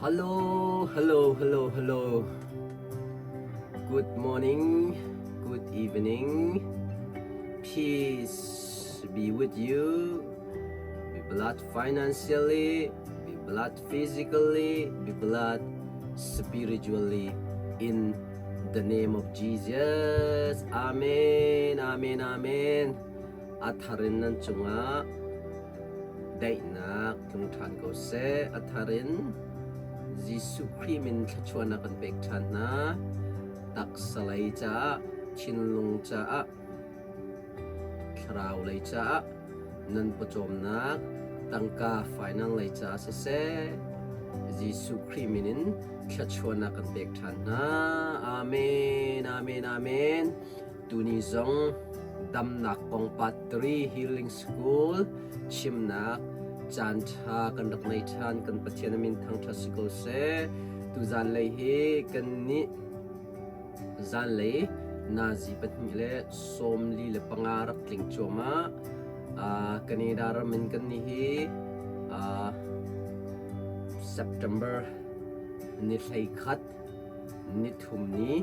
Hello, hello, hello, hello. Good morning, good evening. Peace be with you. Be blessed financially, be blessed physically, be blessed spiritually in the name of Jesus. Amen, amen, amen. A thar in nan cungah daihnak tlung ṭhan ko seh. A thar in Jesuh Khrih min thluachuahnak kan pek ṭhan hna. Taksa lei caah, thinlung caah, thlarau lei caah nan pawcawmnak tangka finance lei caah siseh, Jesuh Khrih min in thluachuahnak kan pek ṭhan hna. Amen, amen, amen. Tuni zong damnak kong part 3 Healing School chimnak caan ṭha kan rak nei ṭhan. Kan Pathian a min thangṭhat si ko seh. Tuzan lei hi kan nih zanlei nazi 245 rak tling cuahmah. Canada ram in kan nih hi September ni 11 nithum ni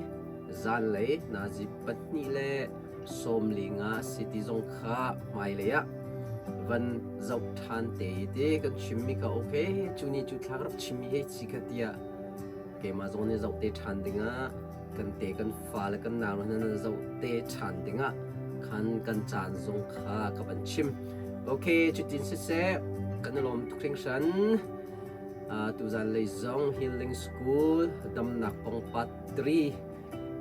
zanlei nazi 245 si ti zong kha hmailei ah van zoh ṭhan te i ti kan chimmi kha okay cu ni cu thla ka rak chimmi hei si kha tiah keimah zong nih zoh te ṭhan dingah kan te kan fa le kan nau hna nan zoh te ṭhan dingah khan kan caan zong kha ka van chim. Okay, cutin siseh kan i lawm tuk hringhran. Tuzan lei zong Healing School damnak kong part 3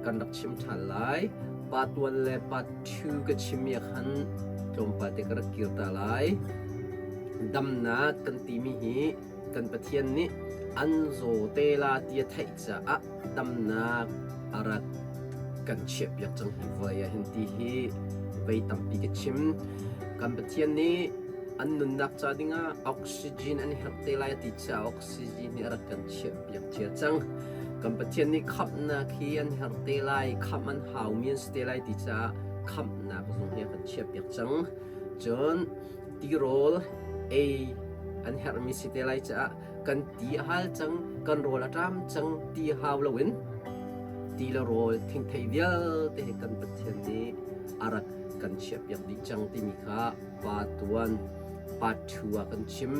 kan rak chim ṭhan lai. Part 1 le part 2 ka chimmi ah khan tlawmpal te ka rak kir ta lai. Damnak kan timi hi kan Pathian nih an zaw te la ti a theih caah damnak a rak kan chiahpiak cang hi vawlei ah hin ti hi vei tampi ka chim. Kan Pathian nih an nunnak ca dingah oxygen an herh te lai ti caah oxygen hi a rak kan chiahpiak cia cang. Kan Pathian nih khamhnak hi an herh te lai, khamh an haumi an si te lai ti caah khamhnak zong hi a kan chiahpiak cang. Cun tirawl ei an herhmi si te lai caah kan ti a hal cang, kan rawl a ṭam cang ti hau loin ti le rawl thingthei vialte hi kan Pathian nih a rak kan chiahpiak dih cang timi kha pa tuan part 2 ah kan chim.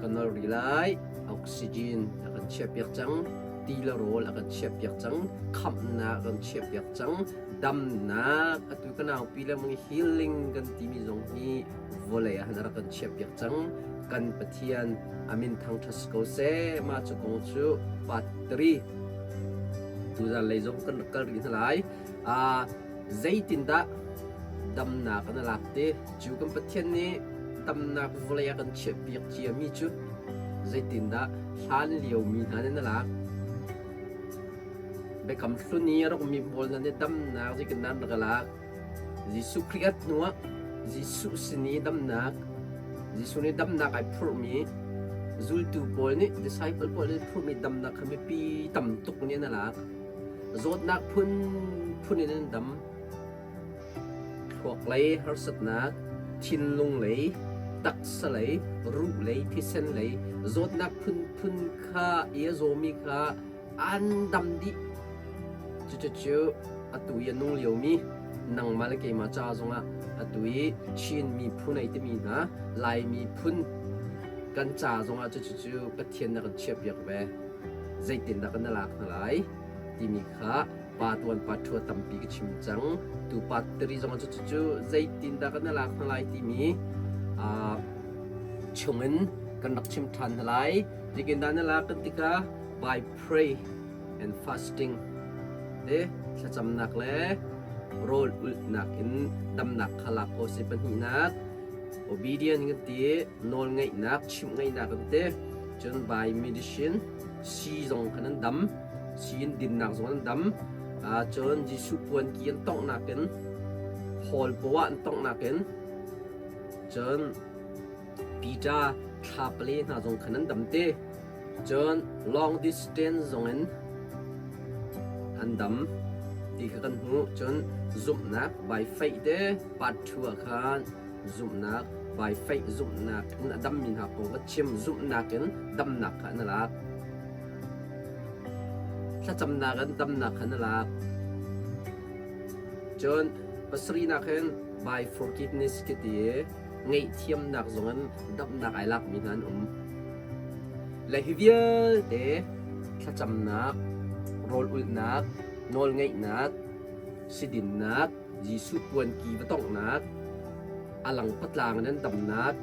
Ka nol rih lai. Oxygen a kan chiahpiak cang. Ti le rawl a kan chiahpiak cang. Khamhnak a kan chiahpiak cang. Damnak atu ka naupi le mung healing kan timi zong hi vawlei ah han rak kan chiahpiak cang. Kan Pathian a min thangṭhat si ko seh. Mah cu kong cu part 3 tuzan lei zong kan rak kal rih hna lai. Zeitindah damnak an lak te cu kan Pathian nih damnak vawlei a kan chiahpiak ciami cu zeitindah hlan lio mi hna nih na lak? Biakam hlun i a rak ummi pawl hna nih damnak zeitindah an rak i lak? Jesuh Khrih at hnuah Jesuh sin i damnak, Jesuh nih damnak ai phurhmi zultu pawl nih disciple pawl nih phurhmi damnak kha mipi tam tuk nih an lak. Zawtnak phunphun in an dam. Thluak lei harsatnak, thinlung lei, taksa lei, ruh lei, thisen lei, zawtnak phunphun kha i a zawmi kha an dam dih. Cucu atu i a nung liomi nangmah le keimah ca zongah atu i Chin miphun ei timi hna Lai miphun kan ca zongah cucu Pathian na kan chiahpiak ve. Zeitindah kan lak hna lai timi kha pa tuan pa ṭhua tampi ka chim cang. Tu pa tiri zong cu cucu zeitindah kan lak hna lai timi chungin kan rak chim ṭhan hna lai. Zeitindah na lak kan tikah by pray and fasting te thlacamnak le rawl ulhnak in damnak kha lak ko si pahnihnak obedient kan ti nawl ngeihnak chimh ngeihnak kan ti cun by medicine sii zong khan an dam sii in dinnak zong an dam cun Jesuh puanki an tonghnak in Paul poah an tonghnak in cun Peter thla pale hna zong khan an dam te cun long distance zong in an dam ti kha kan hmuh cun zumhnak by faith te part 2 ah khan zumhnak by faith zumhnak in a dammi hna kong ka chim zumhnak in damnak kha an lak. Thlacamnak in damnak kha na lak. Cun pasarihnak hin by forgiveness ka ti i ngaihthiamnak zong in damnak ai lakmi hna an um. Le hi vialte thlacamnak, rawl ulhnak, nawlngaihnak, sidinnak, Jesuh puanki va tonghnak, a lang patlang in an damnak,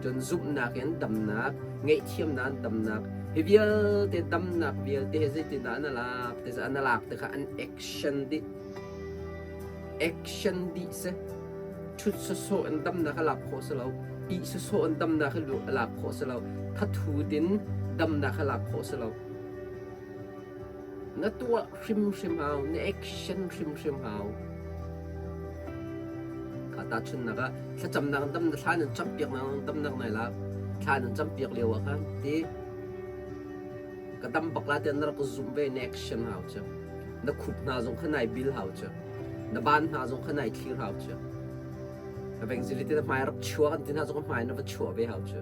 cun zumhnak in damnak, ngaihthiamnak in damnak, hi vialte damnak vialte hi zeitindah an lak ti an lak ti kha an action dih. Action dih si. Ṭhut sawsawh in damnak a lak khawh si lo. Ih sawsawh in damnak a lak khawh si lo. Thathut in damnak a lak khawh si lo. Na tuah hrimhrim hau, na action hrimhrim hau. Kha tahchunhnak ah thlacamnak dam na thla nan campiak na damnak nai lak. Thla nan campiak lio ah khan ti ka dam bak la tiah na rak zumh ve na action hau cu. Na khup hna zong kha nai bil hau cu. Na ban hna zong kha nai thlir hau cu. Na vengzili ti na hmai rak chuak an ti hna zong hmai na va chuah ve hau cu.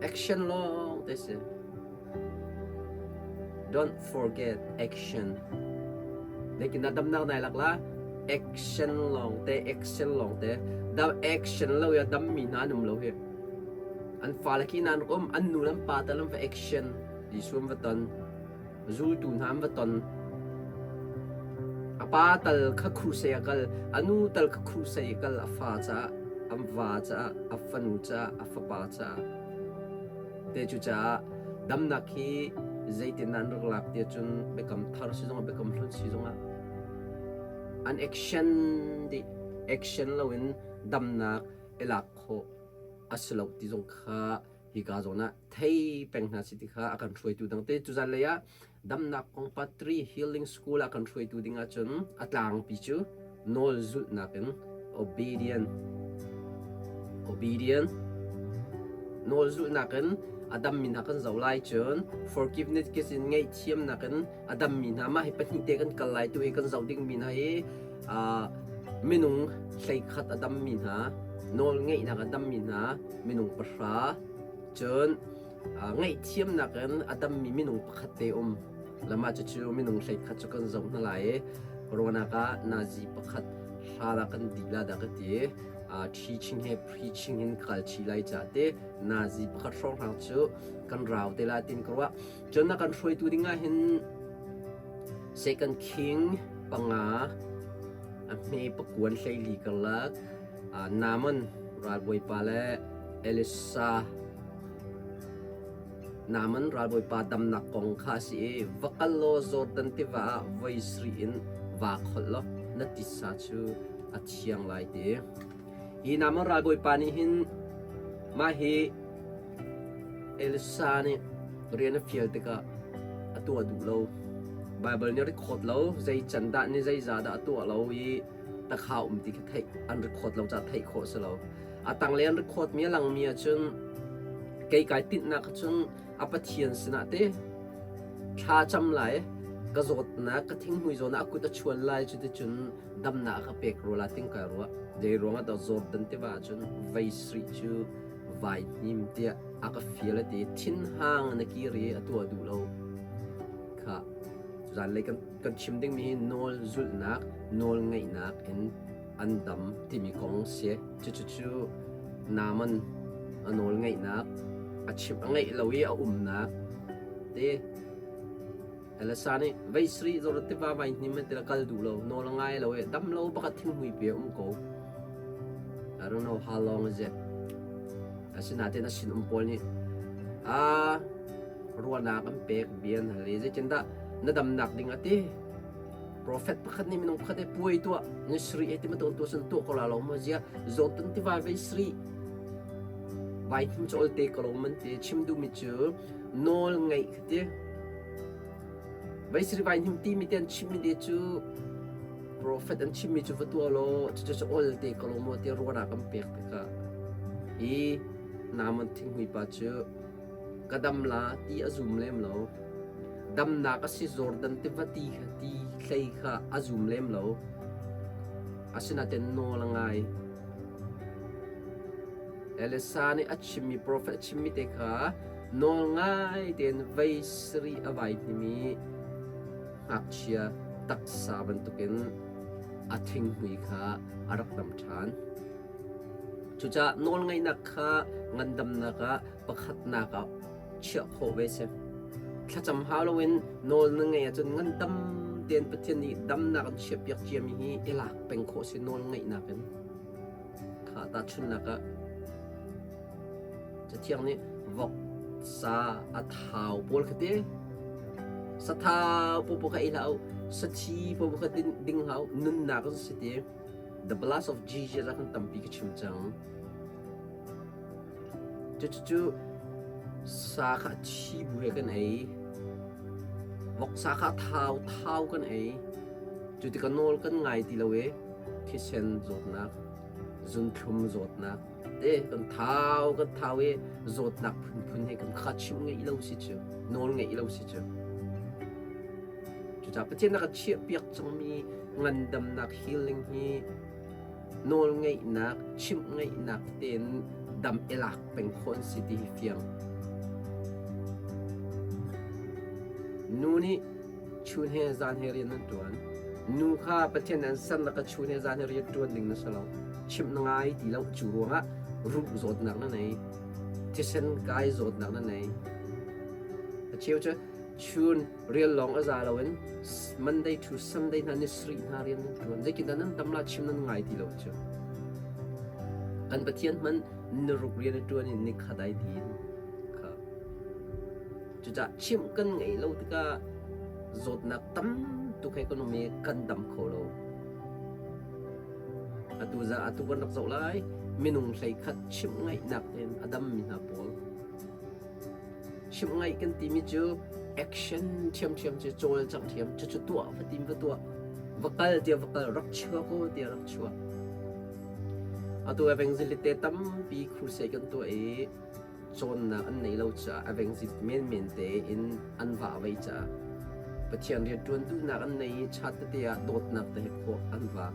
Action lawng te si. Don't forget action. Lekin na damnak nai lak la action lawng te action lawng te dam action lo ya dam mi hna an um lo hi. An fale khi nan um an nu an pa tal an va action Jesuh an va ton zultu hna an va ton a pa tal kha crusade a kal a nu tal kha crusade a kal a fa caah an va caah a fanu caah a fapa caah Te cucaah damnak hi zeitin an rak lak ti ahcun biakam thar si zongah biakam hlun si zongah an action dih action loin damnak i lak khawh a si lo ti zong kha hika zawn ah thei peng hna si ti kha a kan hruaitu dang te cuzan lei ah damnak kong Patri Healing School ah kan hruaitu ding ahcun a tlangpi cu nawl zulhnak in obedient obedient nawl zulhnak in a dammi hna kan zoh lai cun forgiveness kiss in ngaihthiamnak in a dammi hna mah hi pahnih te kan kal lai tu hi kan zoh dingmi hna hi minung 11 a dammi hna nawl ngeihnak a dammi hna minung pahra cun ngaihthiamnak in a dammi minung pakhat te um. Lamah cucu minung 11 cu kan zoh hna lai i corona ah nazi pakhat hla dah kan dih la dah ka ti. Teaching he preaching in kal chi lai ca te nazi pakhat hrawnghrang cu kan rau te la tin ka ruah. Cun na kan hruaitu ding ah hin Second King panga a hme pakuan hleili karlak Naaman ralbawipa le Elisa Naaman ralbawipa damnak kong kha a si i va kal law Jordan tiva ah voi sarih in vaa kholh law na titsa cu a thiang lai ti. Hi Naaman ralbawipa nih hin mah hi Elisa nih rian a fial tikah a tuah duh lo. Baibal nih record lo, zei can dah ni zeizah dah a tuah lo i takha um ti kha theih an record lo caah theih khawh si lo. A tanglei an record mi a langmi ahcun kei kai tinhnak cun a Pathian sinah te thla cam lai ka zawtnak ka thinghmui zawn ah a kut a chuan lai cuticun damnak a ka pek rua la ting kai ruah. Zei ruangah dah Jordan tiva ahcun vei sarih cu vai hnim tiah a ka fial a ti thinhang na kir i a tuah duh lo kha zanlei kan kan chim dingmi hi nawl zulhnak nawl ngaihnak in an dam timi kong si. Cucu Naaman a nawl ngaihnak a chimh a ngaih lo i a umnak te Elisa nih vei sarih Jordan tiva vai hnim an ti kal duh lo nawl a ngai lo i dam lo pakhat thinghmui pe um ko. I don't know how long is it. Asinain a sinum pawl nih a ruahnak an pek bia an hal i zeitindah na damnak ding a ti Profet pakhat nih minung pakhat he puai tuah ni sarih he ti bantuk tuah sun tuah ko la lo maw zia Jordan tiva vei sarih vai hnim cu olte ko lo man ti chim duhmi cu nawl ngaih kha ti vei sarih vai hnim ti mi te an chimmi te cu profet an chimmi cu va tuah law cucu cu olte ko lo maw ti ruahnak an pek tikah hi Naaman thinghmui pa cu Ka dam la ti a zum lem lo. Damnak a si Jordan tiva ti kha ti hlei kha a zum lem lo. Asinain nawl a ngai. Elisa nih a chimmi profet a chimmi te kha Nawl ngai tein vei sarih a vai hnimi ngakchia taksa bantukin a thinghmui kha a rak dam ṭhan. Cucaah nawlngaihnak kha ngandamnak ah pakhatnak ah chiah khawh ve si. Thlacam hau loin nawl na ngeih ahcun ngandam tein Pathian nih damnak an chiahpiak ciami hi i lak peng khawh si nawl ngeihnak in. Kha tahchunhnak ah Cathiang nih vok sa a thau pawl kha ti. Sathau pawl kha ei hlah u, sathi pawl kha ding hlah u, nunnak an si ti. The Blood of Jesus ah khan tampi ka chim cang. Cucu sa kha thi bu he kan ei. Voksa kha thau thau kan ei. Cu tikah nawl kan ngai ti lo i thisen zawtnak, zunthlum zawtnak, te kan thau kan thau i zawtnak phunphun he kan kha chim ngeih lo si cu nawl ngeih lo si cu cucaah Pathian na ka chiah piak cangmi ngandamnak healing hi nawl ngeihnak chimh ngeihnak tein dam i lak peng khawh an si ti hi fiang nu nih chun he zan he rian nan ṭuan. Nu kha Pathian an sernak ka chun he zan he rian ṭuan ding na si lo. Chimh na ngai ti lo. Cu ruangah ruh zawtnak na nei. Thisen kai zawtnak na nei. A cheu cu chun rian lawng a za loin Monday to Sunday hna ni sarih hna rian nan ṭuan. Zeitindah nan tam la chim nan ngai ti lo cu. Kan Pathian hmanh niruk rian a ṭuan in nikhat ai din. Kha. Cucaah chimh kan ngeih lo tikah zawtnak tam tuk he kan um i kan dam kho lo. Atu za atu kan rak zoh lai minung 11 chimh ngaihnak tein a dammi hna pawl. Chimh ngaih kan timi cu action ṭhiamṭhiam cu cawlcangh ṭhiam cucu tuah va tim va tuah va kal tiah va kal rak chuak u tiah rak chuak. Atu evangelist te tampi crusade kan tuah i cawnnak an neih lo caah a vengzit menmen tein an vah vei caah Pathian rianṭuan duhnak an nei i chat tete ah dawtnak te he khawh an vak.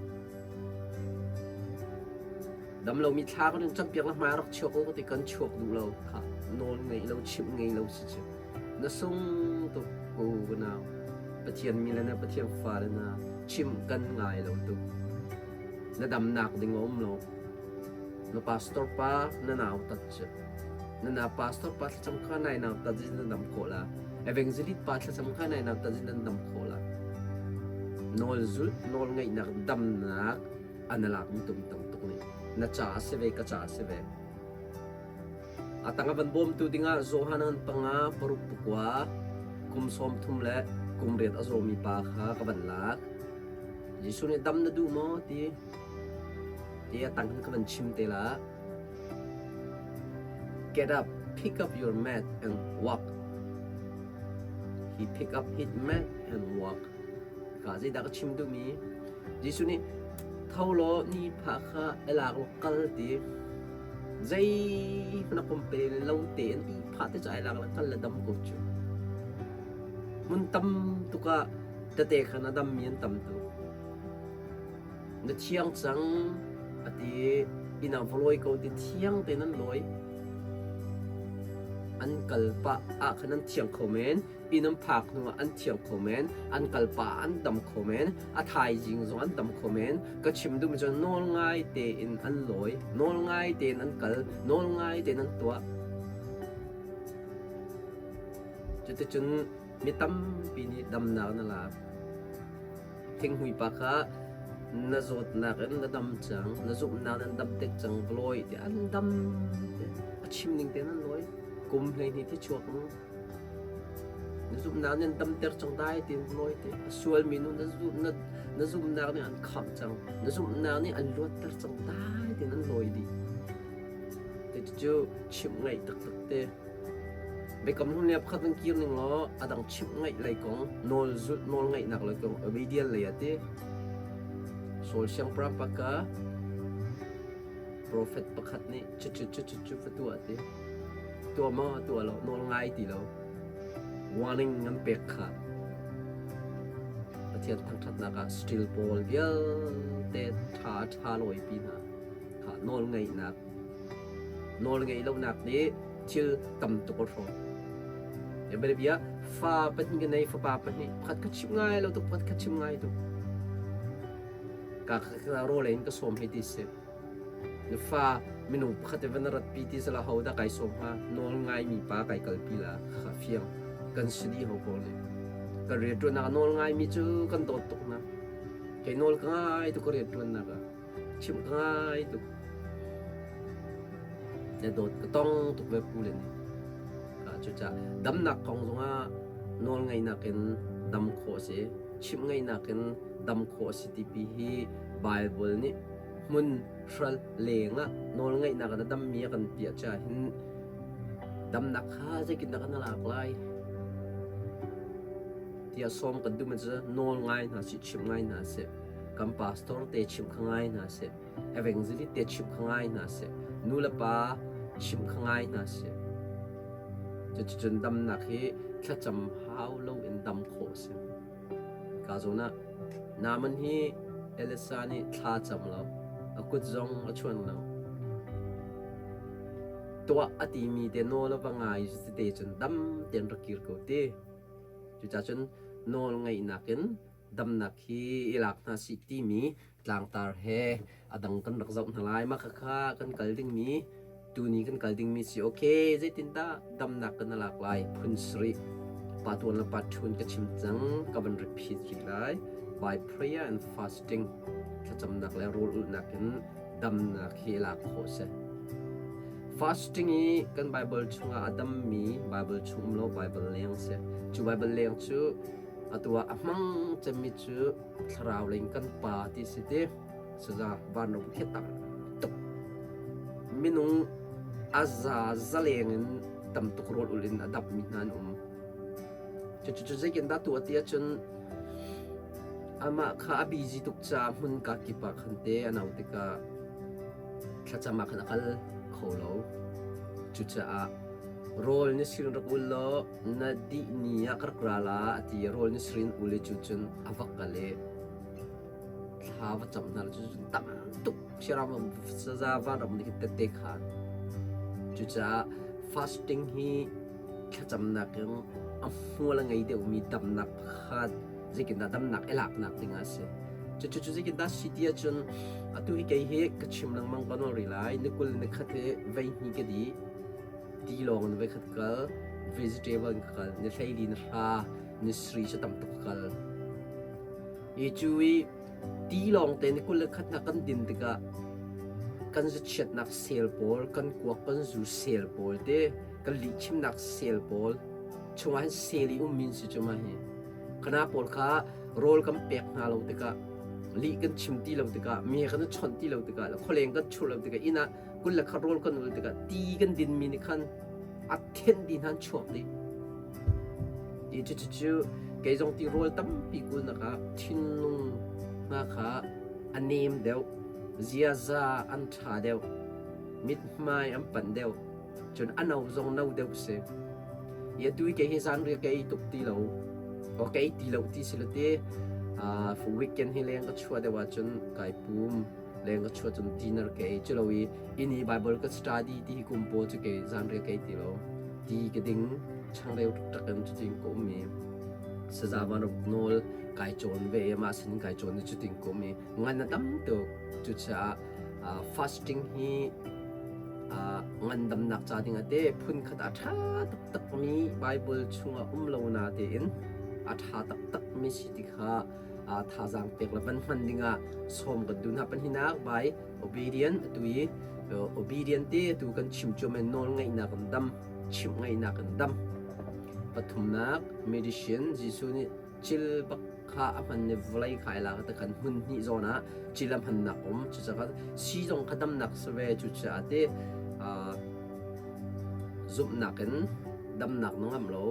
Dam lomi thla kan in campiak la hmai rak chuak u ti kan chuak duh lo kha nawl ngei lo chimh ngei lo si cu na sung tuk u nau Pathian mi le na Pathian fa le na chimh kan ngai lo tuk na damnak ding a um lo Na pastor pa na nautat cu na na pastor pa thlacam kha nai nautat in na dam khawh la. Evangelist pa thlacam kha nai nautat in nan dam khawh la. Nawl zulh, nawl ngeihnak, damnak an lak mi tum tam tuk nih. Na ca a si ve, ka ca a si ve. A tang a van bawmtu dingah Johan an panga paruk pakua kum 30 le kum riat a zawmi pa kha ka van lak. Jesuh nih dam na duh maw ti Ti a tang ka van chim te la. Get up, pick up your mat and walk. He pick up his mat and walk. Ka zeidah ka chim duhmi? Jesuh nih tho law ni pha kha elak law kal ti. Zei hmanh a pumpe lo tein i pha te ca elak la kal le dam ko cu. Hmun tam tuk ah tete khan a dammi an tam tuk. Na thiang cang a ti i inn ah va lawi ko ti thiang tein an lawi. An kal pah ah khan an thiang kho men, inn an phak hnuah an thiang kho men, an kal pah ah an dam kho men, a thaizing zong an dam kho men. Ka chim duhmi cu nawl ngai tein an lawi, nawl ngai tein an kal, nawl ngai tein an tuah. Cuticun mi tampi nih damnak na lak. Thinghmui pa kha na zawtnak in na dam cang, na zumhnak in dam tek cang, va lawi tiah an dam a chim ning tein an lawi. Kum 12 ti chuak mu. Na zumhnak nih an damter cang dai tiin va lawi ti. A sualmi nu na zum na na zumhnak nih an khamh cang. Na zumhnak nih an luatter cang dai tiin an lawi dih. Cucu chimh ngaih taktak te. Biakam hlun le pakhat van kir ning law a dang chimh ngaih lei kong nawl zulh nawl ngaihnak lei kong obedient lei ah ti Saul siangpahrang paka prophet pakhat nih cucu cucu cu va tuah ti tuah maw tuah lo nawl ngai ti lo warning an pek kha Pathian thangṭhatnak ah still pawl vialte ṭha ṭha lawi pi hna kha nawl ngaihnak nawl ngeih lonak nih thil tam tuk a hrawh. Bianabia fa pahnih ka nei, fapa pahnih, pakhat ka chim ngai lo tuk, pakhat ka chim ngai tuk. Ka ka rawl in ka sawm hei ti si. Na fa minung pakhat in van rat pi ti sala ho dah kai sawm hnga? Nawl ngai mi pa kai kalpi la kha fiang. Kan si dih ho ko nih. Kan rianṭuannak ah nawl ngai mi cu kan dawt tuk hna. Kei nawl ka ngai tuk ka rianṭuannak ah. Chimh ka ngai tuk. Na dawt ka tong tuk ve pu le nih. Cucaah damnak kong zongah nawl ngeihnak in dam khawh a si. Chimh ngeihnak in dam khawh a si tipi hi Baibal nih hmun hral leng ah nawl ngeihnak in a dammi a kan ti ah hin damnak kha zeitindah kan lak lai tiah sawm kan duhmi cu nawl ngai hna sih, chimh ngai hna sih. Kan pastor te chimh kha ngai hna sih. Evangelist te chimh kha ngai hna sih. Nu le pa chimh kha ngai hna sih. Cuticun damnak hi thlacam hau loin dam khawh a si. Ka zawn ah Naaman hi Elisa nih thla cam lo, a kut zong a chuan lo. Tuah a timi te nawl a va ngai te cun dam tein rak kir ko ti. Cucaah cun nawl ngaihnak in damnak hi i lak hna sih timi tlangtar he a dang kan rak zoh hna lai. Mah khakha kan kal dingmi tuni kan kal dingmi si okay zeitindah damnak kan lak lai phun sarih pa tuan le pa thun ka chim cang ka van repeat rih lai by prayer and fasting thlacamnak le rawl ulhnak in damnak hi lak khawh si. Fasting i kan Bible chungah a dammi Bible chung um lo Bible leng si. Cu Bible leng cu atu ah a hmang cemmi cu thlarau lei in kan pa ti si ti saza vanram khi tam tuk minung a za zaleng in tam tuk rawl ul in a dapmi hna an um. Cucu zeitin dah tuah ti ahcun amah kha a busy tuk caah hmun ka kip ah khan te a no tikah thlacam ah khan a kal kho lo. Cucaah rawl ni sirin rak ul law na dih ni ah ka rak ra la a ti i rawl ni sirin ul i cu cun a va kal i thla va cam hna cu tam tuk siaram saza vanram nih tette khan. Cucaah fasting hi thlacamnak in a hmual a ngei deuhmi damnak pakhat zeitindah damnak i laknak ding ah a si. Cucu cu zeitindah si ti ahcun atu hi kei hi ka chim lengmang ko nawl rih lai. Ni 20 ni khat hi vei hnih ka dih. Ti lawng in voi khat kal, vegetable in ka kal, ni 14 ni hra, ni sri cu tam tuk ka kal. Hi cu i ti lawng te ni 21 hna kan din tikah kan zachiatnak sel pawl, kan kuak kan zu sel pawl te, kan lihchimnak sel pawl chungah hin sel i ummi an si cu mah hi. Khana pawl kha rawl kan pek hna lo tikah, lih kan chim ti lo tikah, mi he kan i chawnh ti lo tikah, le khualeng kan chur lo tikah, inn ah 21 rawl kan ul tikah ti kan dinmi nih khan a thenh dih hna an chuak dih. Ti cucu kei zong ti rawl tampi kulnak ah thinlung hna kha a nem deuh, ziaza an ṭha deuh, mithmai an panh deuh, cun a no zong no deuh si. I atu i kei hi zanriah ka ei tuk ti lo, o ka ei ti lo ti si lo ti, uh, weekend hi leng ka chuah deuh ahcun kai pum. Leng ka chuah cun dinner ka ei cu lo i inn i Bible ka study ti hi kum pawl cu kei zanriah ka ei ti lo. Ti ka ding changreu taktak in cutin ka um i saza van ruk nawl kai cawn ve i amah sin kai cawn i cutin ka um i ngan a tam tuk. Cucaah uh, fasting hi uh, ngandamnak ca ding ah te phunkhat a ṭha taktakmi Bible chungah um lo na tein a ṭha taktakmi si ti kha thazaang pek le van hman dingah sawm kan duh hna. Pahnihnak by obedient atu i obedient te atu kan chim cu men nawl ngaihnak in dam, chimh ngaihnak in dam. Pathumnak medicine Jesuh nih cil bak kha a hman i vawlei kha ai lak ta kan hmun hnih zawn ah cil a hmannak um cucaah si zong kha damnak si ve cucaah te zumhnak in damnak na ngamh lo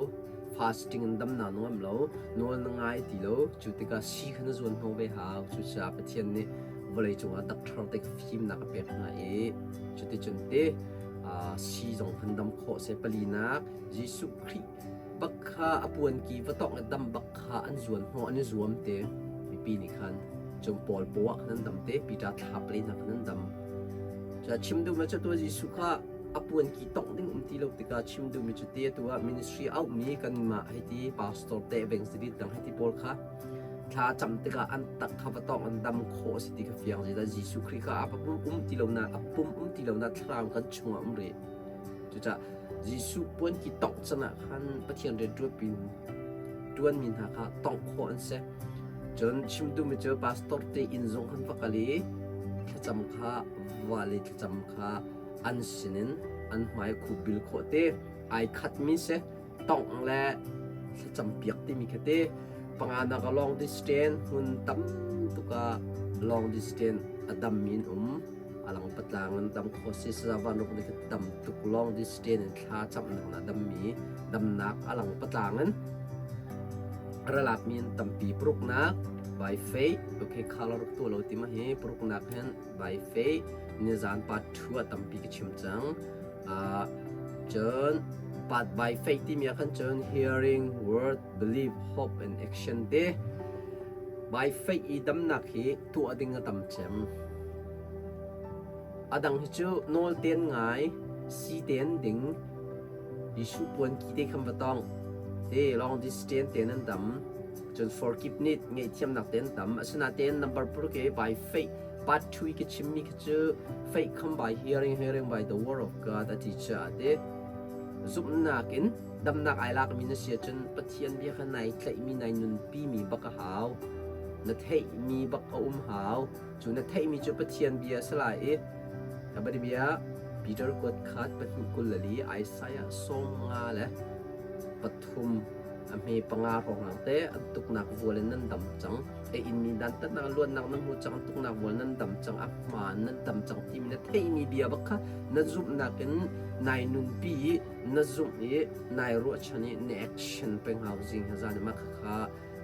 fasting in damnak na ngamh lo nawl na ngai ti lo cu tikah si kha na zuan hnawh ve hau cucaah Pathian nih vawlei cungah doctor te fimnak a pek hna i cuticun te si zong khan dam khawh se palinak Jesuh Khrih bak kha a puanki va tawk le dam bak kha an zuan hnawh an i zuam te mipi nih khan cun Paul paw ah khan an dam te Peter thlap lei hna khan an dam. Chim duh ma cu tu Jesuh kha. A puanki tongh ding um ti lo tikah chim duhmi cu ti atu ah ministry auhmi kanmah hei ti pastor te evangelist dang hei ti pawl kha thla cam tikah an tak kha va tawng an dam khawh a si ti kha fiang zeidah Jesuh Khrih kha a pum um ti lo na a pum um ti lo na thlarau kan chungah um rih. Cucaah Jesuh puanki tongh can ah khan Pathian rian ṭuanpi ṭuanmi hna kha tongh khawh an si. Cun chim duhmi cu pastor te inn zong khan va kal i thlacam kha va le thlacam kha an sinin an hmai khup bil khawh te ai khatmi si tongh le thlacam piak timi kha te panganak a long distance hmun tam tuk ah long distance a dammi an um. Alang patlang in dam kho si saza vanruk nih dam tuk long distance in thla camnak na dammi damnak alang patlang in ralak mi in tampi pruknak by faith okay color tu lo ti ma hi pruknak hin by faith nizan part 2 a tampi ka chim cang uh, cun part by faith timi ah khan cun hearing word belief hope and action te by faith i damnak hi tuah ding a tam cem. A dang hi cu nawl ten ngai, si ten ding, Jesuh puanki te khan va tong. Te long distance ten an dam. Cun forgiveness ngaihthiamnak te an tam. Asinain number paruk i by faith part 2 i ka chimmi kha cu faith come by hearing, hearing by the word of God a ti caah te zumhnak in damnak ai lakmi na si ahcun Pathian bia kha nai tlaihmi nai nunpimi bak a hau. Na theihmi bak a um hau. Cu na theihmi cu Pathian bia a si lai i a bia Peter kuat khat 224 Isaiah 53 a hme panga hrawng te an tuknak vual in nan dam cang a inmi dantatnak luatnak nan hmu cang tuknak vual nan dam cang a hmaan nan dam cang timi na theihmi bia bak kha na zumhnak in nai nunpi i na zumh i nai ruahchan i na action peng hau zing he zan ma kha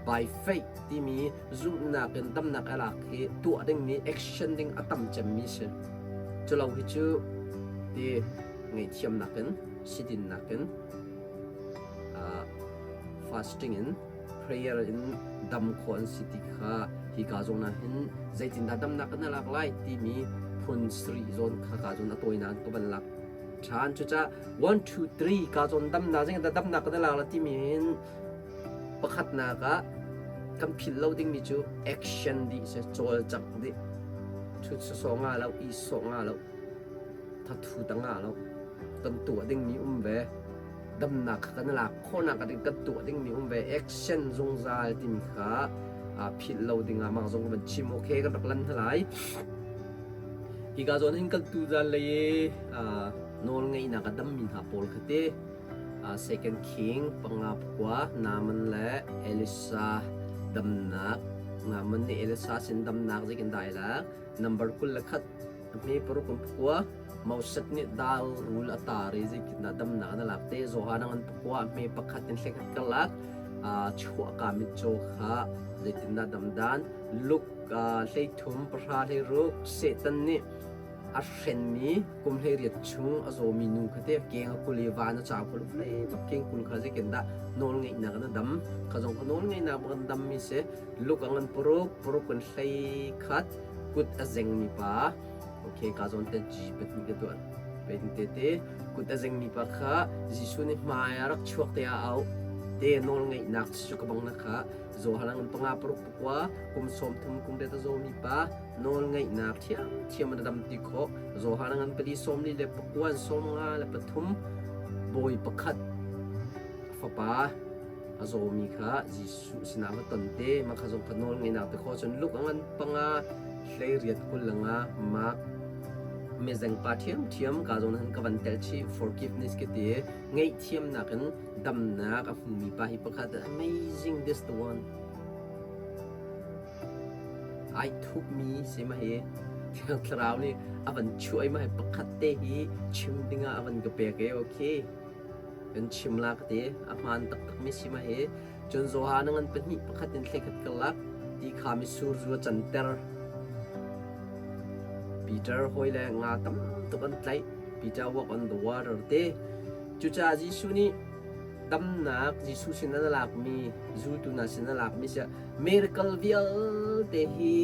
by faith timi zumhnak in damnak a lak hi tuah dingmi action ding a tam cemmi si culo hi cu ti ngaihthiamnak in sidinnak in fasting in prayer in dam khawh an si ti kha hi ka zawn ah hin zeitindah damnak kan lak lai timi phun sarih zawn kha ka zawn a tawinak ka van lak ṭhan. Cucaah 1, 2, 3 ka zawn damnak zeitindah damnak kan lak la timi hin pakhatnak ah kan philh lo dingmi cu action dih si cawlcangh dih ṭhut sawsawh nga lo i sawh nga lo thathu ta nga lo kan tuah dingmi um ve damnak kha kan lak khawhnak ding kan tuah dingmi um ve action zungzal timi kha philh lo dingah mah zong van chim okay kan rak lan hna lai Hika zawn hin kan tuzan lei i nawl ngeihnak a dammi hna pawl kha ti Second King panga khua Naaman le Elisha damnak Naaman nih Elisha sin damnak zeikin dai lak number 21 hme paruk an khua Moses nih dal rul a tar i zeitin dah damnak na lak te Johan an khua hme pakhat in hlekhat ka lak chuahka mitcaw kha zeitindah dam dan Luke 13 pahra 16 Satan nih a hrenmi kum 18 chung a zawmi nu kha te keng a kul i van a cau kul vle bak keng kul kha zeitin dah nawl ngeihnak in a dam kha zong kha nawl ngeihnak bak an dammi si luk a ngan paruk paruk in hlei khat kut a zengmi pa okay ka zawn te G pahnih ka tuah pehnih te te kut a zengmi pa kha Jesuh nih hmai a rak chuak te ah au te nawl ngeihnak cu ka bang na kha Johan an panga paruk pakua kum 30 kum riat a zawmi pa nawl ngeihnak thiamthiam an dam ti khawh. Johan ngan pali sawmli le pakua 53 le pathum bawi pakhat fapa a zawmi kha Jesuh sinah va ton te mah kha zong kha nawl ngeihnak te khawh cun Luke a ngan panga hlei riat kul langa Mark mezeng pa thiamthiam ka zawn han ka van tel chi forgiveness ke ti ngaihthiamnak in damnak a hmumi pa hi pakhat amazing this the one ai thupmi si ma hi thiang thlarau nih a van chuai ma hi pakhat te hi chim dingah a van ka pek e okay kan chim la ka ti a hmaan taktak mi si ma hi cun Johan ngan pahnih pakhat in thlekhat ka lak ti kha mitsur zu a canter Peter hawi le nga tam tuk an tlaih Peter walk on the water te Cucaah Jesuh nih damnak Jesuh sin a lakmi zultu hna sin a lakmi si miracle vialte hi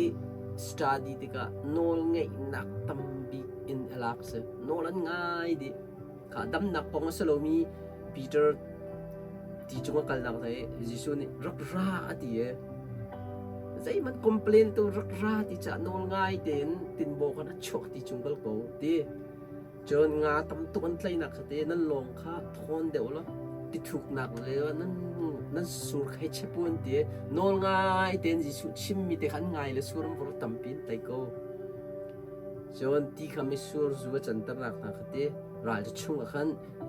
study tikah nawlngeihnak tambik in a lak si. Nawl an ngai dih. Kha damnak kong a si lomi Peter ti cung a kalnak hna i Jesuh nih rak ra a ti i zeihmanh complain tu rak ra ti cah nawl ngai tein tinbaw khan a chuak ti cung kal ko ti. Cun nga tam tuk an tlaihnak kha te nan lawng kha thawn deuh law ti thuknak le nan nan sur kha hei chep u an ti. Nawl ngai tein Jesuh chimmi te kha an ngai le sur an vor tampi an tei ko. Cun ti kha mitsur zu a canternak hna kha ti ral cu chungah khan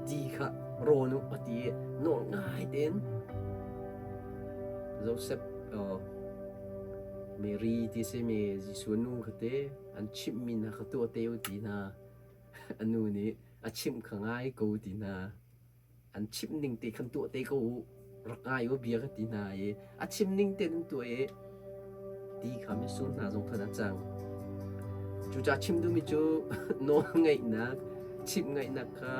ti kha rawn u a ti i nawl ngai tein Joseph Mary ti a simi Jesuh nu kha te an chimhmi hna kha tuah te u ti hna. A nu nih a chimh kha ngai ko ti hna. An chimh ning te khan tuah te ko u rak ngai u bia ka ti hna i a chim ning te nan tuah i ti kha mitsur hna zong khan a cang. Cucaah chim duhmi cu nawl ngeihnak chimh ngaihnak kha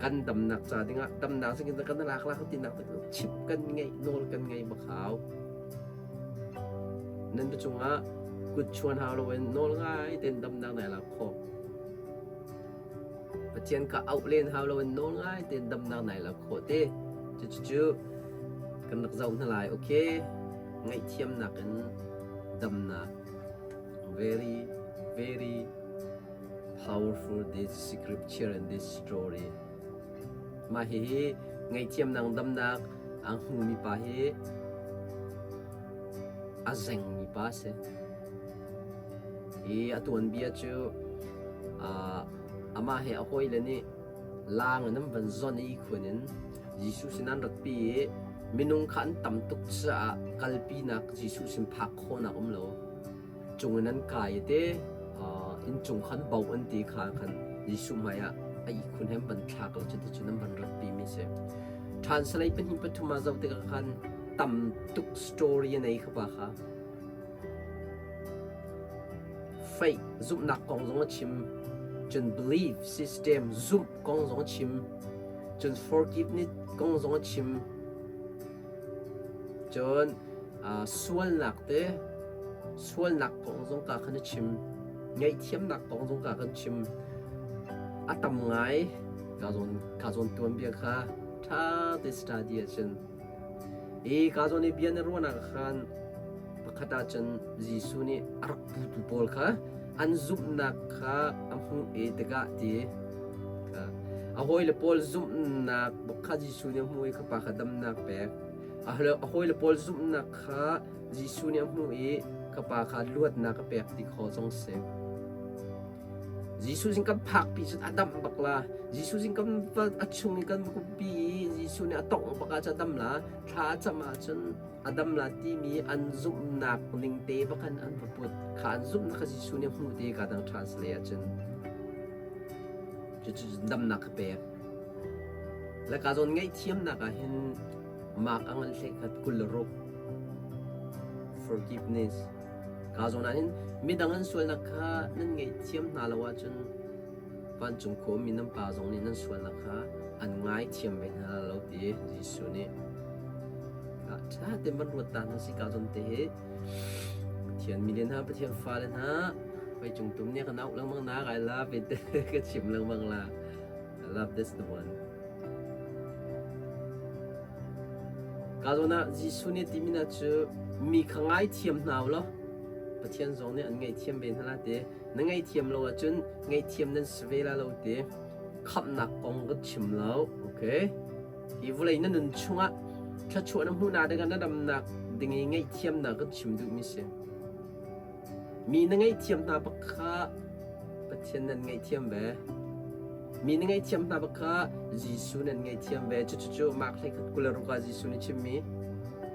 kan damnak ca dingah damnak singin kan lak lak tinak chimh kan ngeih nawl kan ngei bak hau. Nan cungah kut chuan hau loin nawl ngai tein damnak nai lak khawh. Pathian kha auh len hau loin nawl ngai tein damnak nai lak khawh te. Cucu kan rak zoh hna lai. Okay. Ngaihthiamnak in damnak. Very, very powerful this scripture and this story. Mah hihi ngaihthiamnak damnak a hmumi pa hi a zengmi pa a si. Hi a tuanbia cu amah he a hawile nih laang in an van zon i ihkhun in Jesuh sin an ratpi i minung kha an tam tuk caah kalpinak Jesuh sin phak khawhnak um lo. Cung in an kai i te innchung khan bo an ti kha khan Jesuh hmai ah a ihkhun he an van thlak lo cuticun an van ratpi mi si. Ṭhan salai pahnih pathum ah zoh tikah khan tam tuk story a nei kha pa kha. Faith zumhnak kong zong a chim. Cun belief system zumh kong zong a chim. Cun forgiveness kong zong a chim. Cun sualnak te sualnak kong zong ka khan a chim. Ngaihthiamnak kong zong ka kan chim. A tam ngai ka zawn ka zawn tuanbia kha ṭha te study ahcun I ka zawn i bia na ruahnak ah khan pakhat ahcun Jesuh nih a rak putu pawl kha an zumhnak kha a hmuh i tikah ti a hawile pawl zumhnak bak kha Jesuh nih a hmuh i kha pa kha damnak pek. A hawile pawl zumhnak kha Jesuh nih a hmuh i ka pa kha luatnak a pek ti kho zong si. Jesuh sin kan phakpi cun a damh bak la. Jesuh sin kan va a chung i kan va pi i Jesuh nih a tongh bak ah cun a dam la. Thla a cam ahcun a dam la timi an zumhnak ning te bak in an va put. Kha an zumhnak kha Jesuh nih a hmuh te ka dang translate ahcun cucu damnak ka pek. Le ka zawn ngaihthiamnak ah hin mak a ngan hlei khat 26 forgiveness Kaa zawn ahhin midang an sualnak kha nan ngaihthiam hna lo ahcun vancung khuami nan Pa zong nih nan sualnak kha an ngaithiam ve hna lo ti Jesuh nih ṭha tein van ruat ta hna si kaa zawn te hi Pathian mi le hna Pathian fale hna Vai cung tum nih kan auh lengmang na I love it ka chim lengmang la I love this the one Ka zawn ah Jesuh nih timi hna cu mi kha ngaithiam hna u law Pathian zong nih an ngaihthiam ve hna la ti. Na ngaihthiam lo ahcun ngaihthiam nan si ve la lo ti. Khamhnak kong ka chim lo. Okay. Hi vawlei na nun chungah thluachuah na hmuhnak dingah na damnak ding i ngaihthiamnak kan chim duhmi si. Mi na ngaihthiam hna bak kha Pathian nan ngaihthiam ve. Mi na ngaihthiam hna bak kha Jesuh nan ngaihthiam ve. Cucu Mark 21 26 ah Jesuh nih chimmi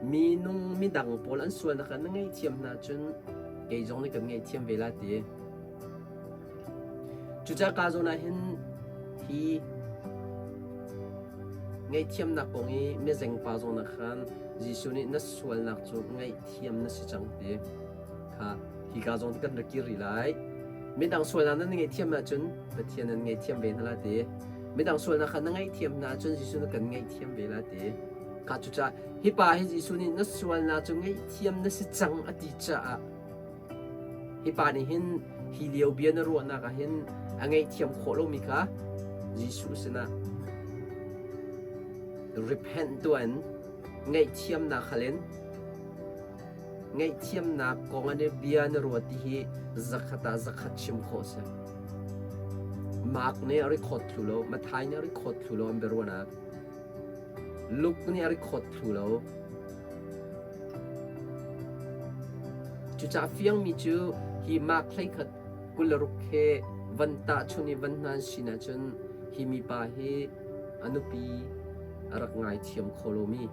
minung midang pawl an sualnak ah na ngaihthiam hna cun kei zong nih kan ngaihthiam ve la ti. Cucaah ka zawn ah hin hi ngaihthiamnak kong i mizeng pa zawn ah khan Jesuh nih na sualnak cu ngaihthiam na si cang ti kha hika zawn kan ra kir rih lai. Midang sualnak nan ngaihthiam ahcun Pathian nan ngaihthiam ve hna la ti. Midang sualnak kha na ngaihthiam hna ahcun Jesuh na kan ngaihthiam ve la ti. Kha cucaah hi pa hi Jesuh nih na sualnak cu ngaihthiam na si cang a ti caah hi pa nih hin hi lio bia na ruahnak ah hin a ngaihthiam khawh lomi kha Jesuh sinah. Repent tuah in ngaihthiamnak hal in ngaihthiamnak kong an i bia na ruat ti hi zakhat ah zakhat chim khawh si. Mark nih a record thlu lo, Matthai nih a record thlu lo an biaruahnak. Luke nih a record thlu lo. Cucaah fiangmi cu hi Mark 11 26 he van tahchun i van hna an sin ahcun hi mipa hi a nupi a rak ngaithiam kho lomi,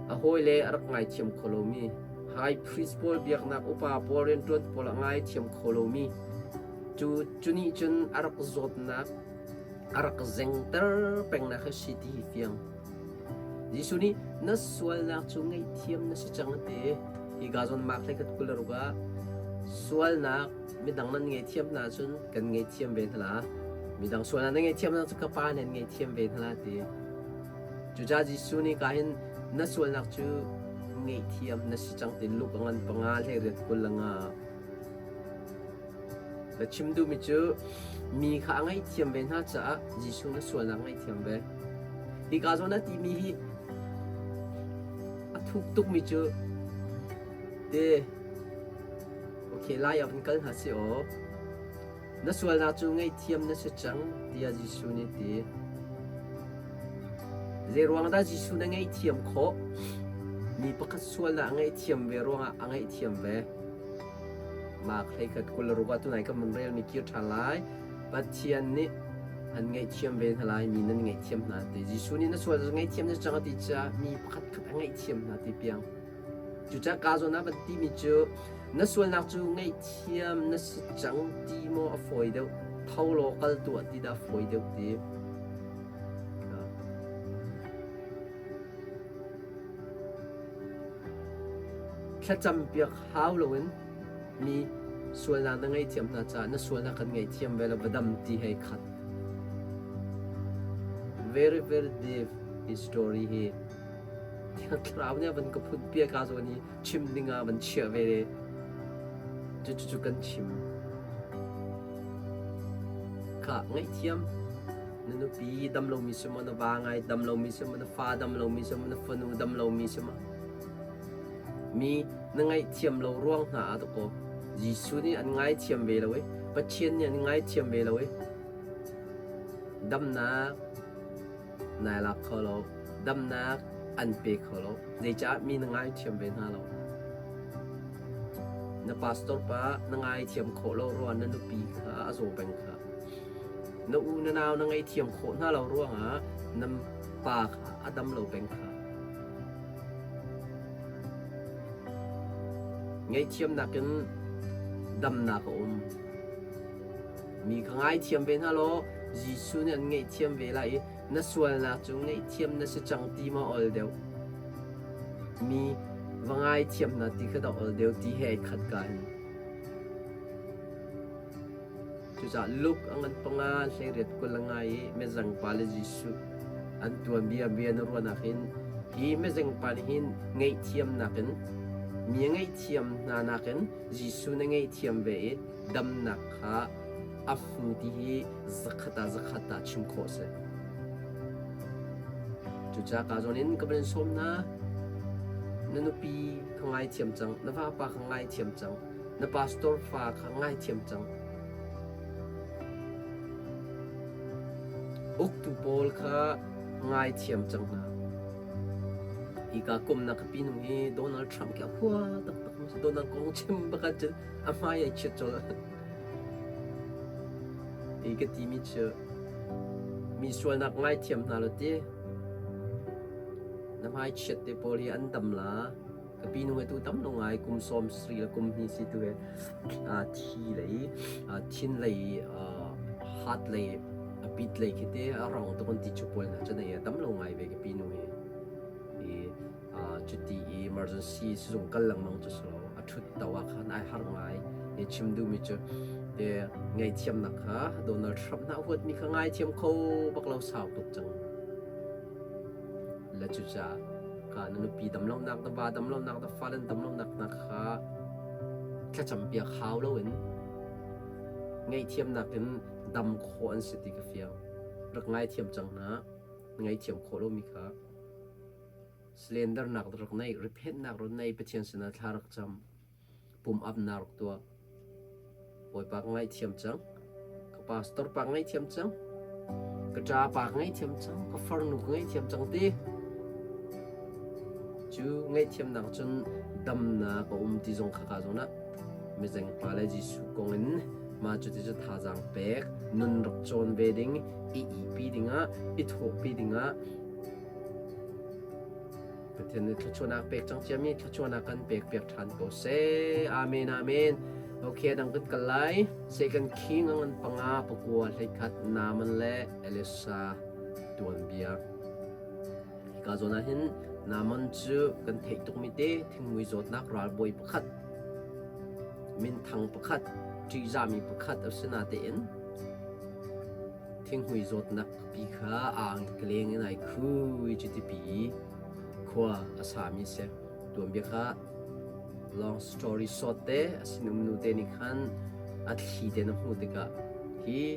a hawile a rak ngaithiam kho lomi, high priest pawl biaknak upa pawl rianṭuan pawl a ngaithiam kho lomi, cu cu nih cun a rak zawtnak a rak zengter pengnak hi si ti hi fiang. Jesuh nih na sualnak cu ngaihthiam na si cang a ti. Hi ka zawn Mark hlei khat 26 ah sualnak midang nan ngaihthiam hna ahcun kan ngaihthiam ve hna la. Midang sualnak nan ngaihthiam hna cu ka Pa nih an ngaihthiam ve hna la ti. Cucaah Jesuh nih ka hin na sualnak cu ngaihthiam na si cang ti Luke a ngan panga hlei riat 25. Ka chim duhmi cu mi kha a ngaihthiam ve hna caah Jesuh na sualnak ngaihthiam ve. Hika zawn a timi hi a thuk tukmi cu te okay lai ah van kal hna si aw. Na sualnak cu ngaihthiam na si cang tiah Jesuh nih ti. Zei ruang dah Jesuh na ngaihthiam khawh? Mi pakhat sualnak a ngaihthiam ve ruangah a ngaihthiam ve. Mark hleikhat 26 ah tunai kan van relmi kir ṭhan lai. Pathian nih an ngaihthiam ve hna lai, mi nan ngaihthiam hna ti. Jesuh nih na sual cu ngaihthiam na cang a ti caah mi pakhat khat a ngaihthiam hna ti piang. Cucaah ka zawn ah van timi cu na sualnak cu ngaihthiam na si cang ti maw a fawi deuh, tho law kal tuah ti dah fawi deuh ti. Thlacampiak hau loin mi sualnak na ngaihthiam hna caah na sualnak kan ngaihthiam ve lo va dam ti hei khat. Very very deep hi story hi. Thiang Thlarau nih a van ka phun piak ka zawn hi chim ding ah van chiah ve le cucu kan chim. Kha ngaihthiam na nupi dam lomi si maw na va ngai dam lomi si maw na fa dam lomi si maw na fanu dam lomi si maw mi na ngaihthiam lo ruang hna ah dakaw Jesuh nih an ngaithiam ve lo i Pathian nih an ngaithiam ve lo i damnak nai lak kho lo damnak an pe kho lo zeicah mi na ngaithiam ve hna lo na pastor pa na ngaithiam khawh lo ruang na nupi kha a zaw peng kha Na u na nau na ngaihthiam khawh hna lo ruangah na pa kha a dam lo peng kha. Ngaihthiamnak in damnak a um. Mi kha ngaithiam ve hna law Jesuh nih an ngaihthiam ve lai i na sualnak cu ngaihthiam na si cang ti maw ol deuh. Mi va ngaithiam hna ti kha dah ol deuh ti he ai khat ka hin. Cucaah Luke a ngan panga 18 kul a ngai i mezengpa le Jesuh an tuanbia bia na ruahnak hin hi mezengpa nih hin ngaihthiamnak in mi a ngaihthiam hna nakin Jesuh na ngaihthiam ve i damnak kha a hmu ti hi zakhat ah zakhat ah chim khawh a si. Cucaah ka zawn in ka van in sawm hna na nupi kha ngaithiam cang na vapa kha ngaithiam cang Na pastor fa kha ngaithiam cang. Uktu pawl kha ngaithiam cang hna. Hika kum na ka pinung hi Donald Trump khi a hua taktak ma si. Donald kong chim bak cun a hmai ai chiat colh. Hi ka timi cu mi sualnak ngaithiam hna lo ti. Na hmai chiat te pawl hi an dam la. Ka pi nu he tu tam lo ngai kum sawm sri le kum hnih si tu he thi lei thin lei heart lei a bit lei khi te a rang tuk an ti chu pawl hna cun ei tam lo ngai ve ka pi nu he i cuti i emergency sizung kal lengmang cu si lo a thut to ah khan ai har ngai i chim duhmi cu te ngaihthiamnak kha Donald Trump hna huatmi kha ngaithiam kho bak lo sau tuk cang Le cucaah ka na nupi damlonak, na va damlonak, na fale damlonak hna kha thlacam piak hau loin ngaihthiamnak in dam khawh an si ti ka fiang. Rak ngaithiam cang hna. Na ngaihthiam khawh lomi kha Slendernak rak nei, repentnak rak nei, Pathian sinah thla rak cam, pum apnak rak tuah. Bawipa ka ngaihthiam cang. Ka pastor pa ka ngaihthiam cang. Ka ṭa pa ka ngaihthiam cang. Ka farnu ka ngaihthiam cang ti. Cu ngaihthiamnak cun damnak a um ti zong kha ka zawn ah mizeng pa le Jesuh kong in mah cu ti cu thazaang pek, nun rak cawn ve ding, i ihpi dingah, i thawhpi dingah Pathian nih thluachuahnak pek cang ciami thluachuahnak kan pek piak ṭhan ko seh. Amen amen. Okay dang kan kal lai. Second King a ngan panga pakua hleikhat Naaman le Elisa tuanbia. Hika zawn ah hin Naaman cu kan theih tukmi te thingmui zawtnak ralbawi pakhat minthang pakhat ṭihzahmi pakhat a si natein Thinghmui zawtnak pi kha angkeleng in ai khu i cuti khua a sami si. Tuanbia kha long story short te a sinum nu te nih khan a thli te na hmuh tikah hi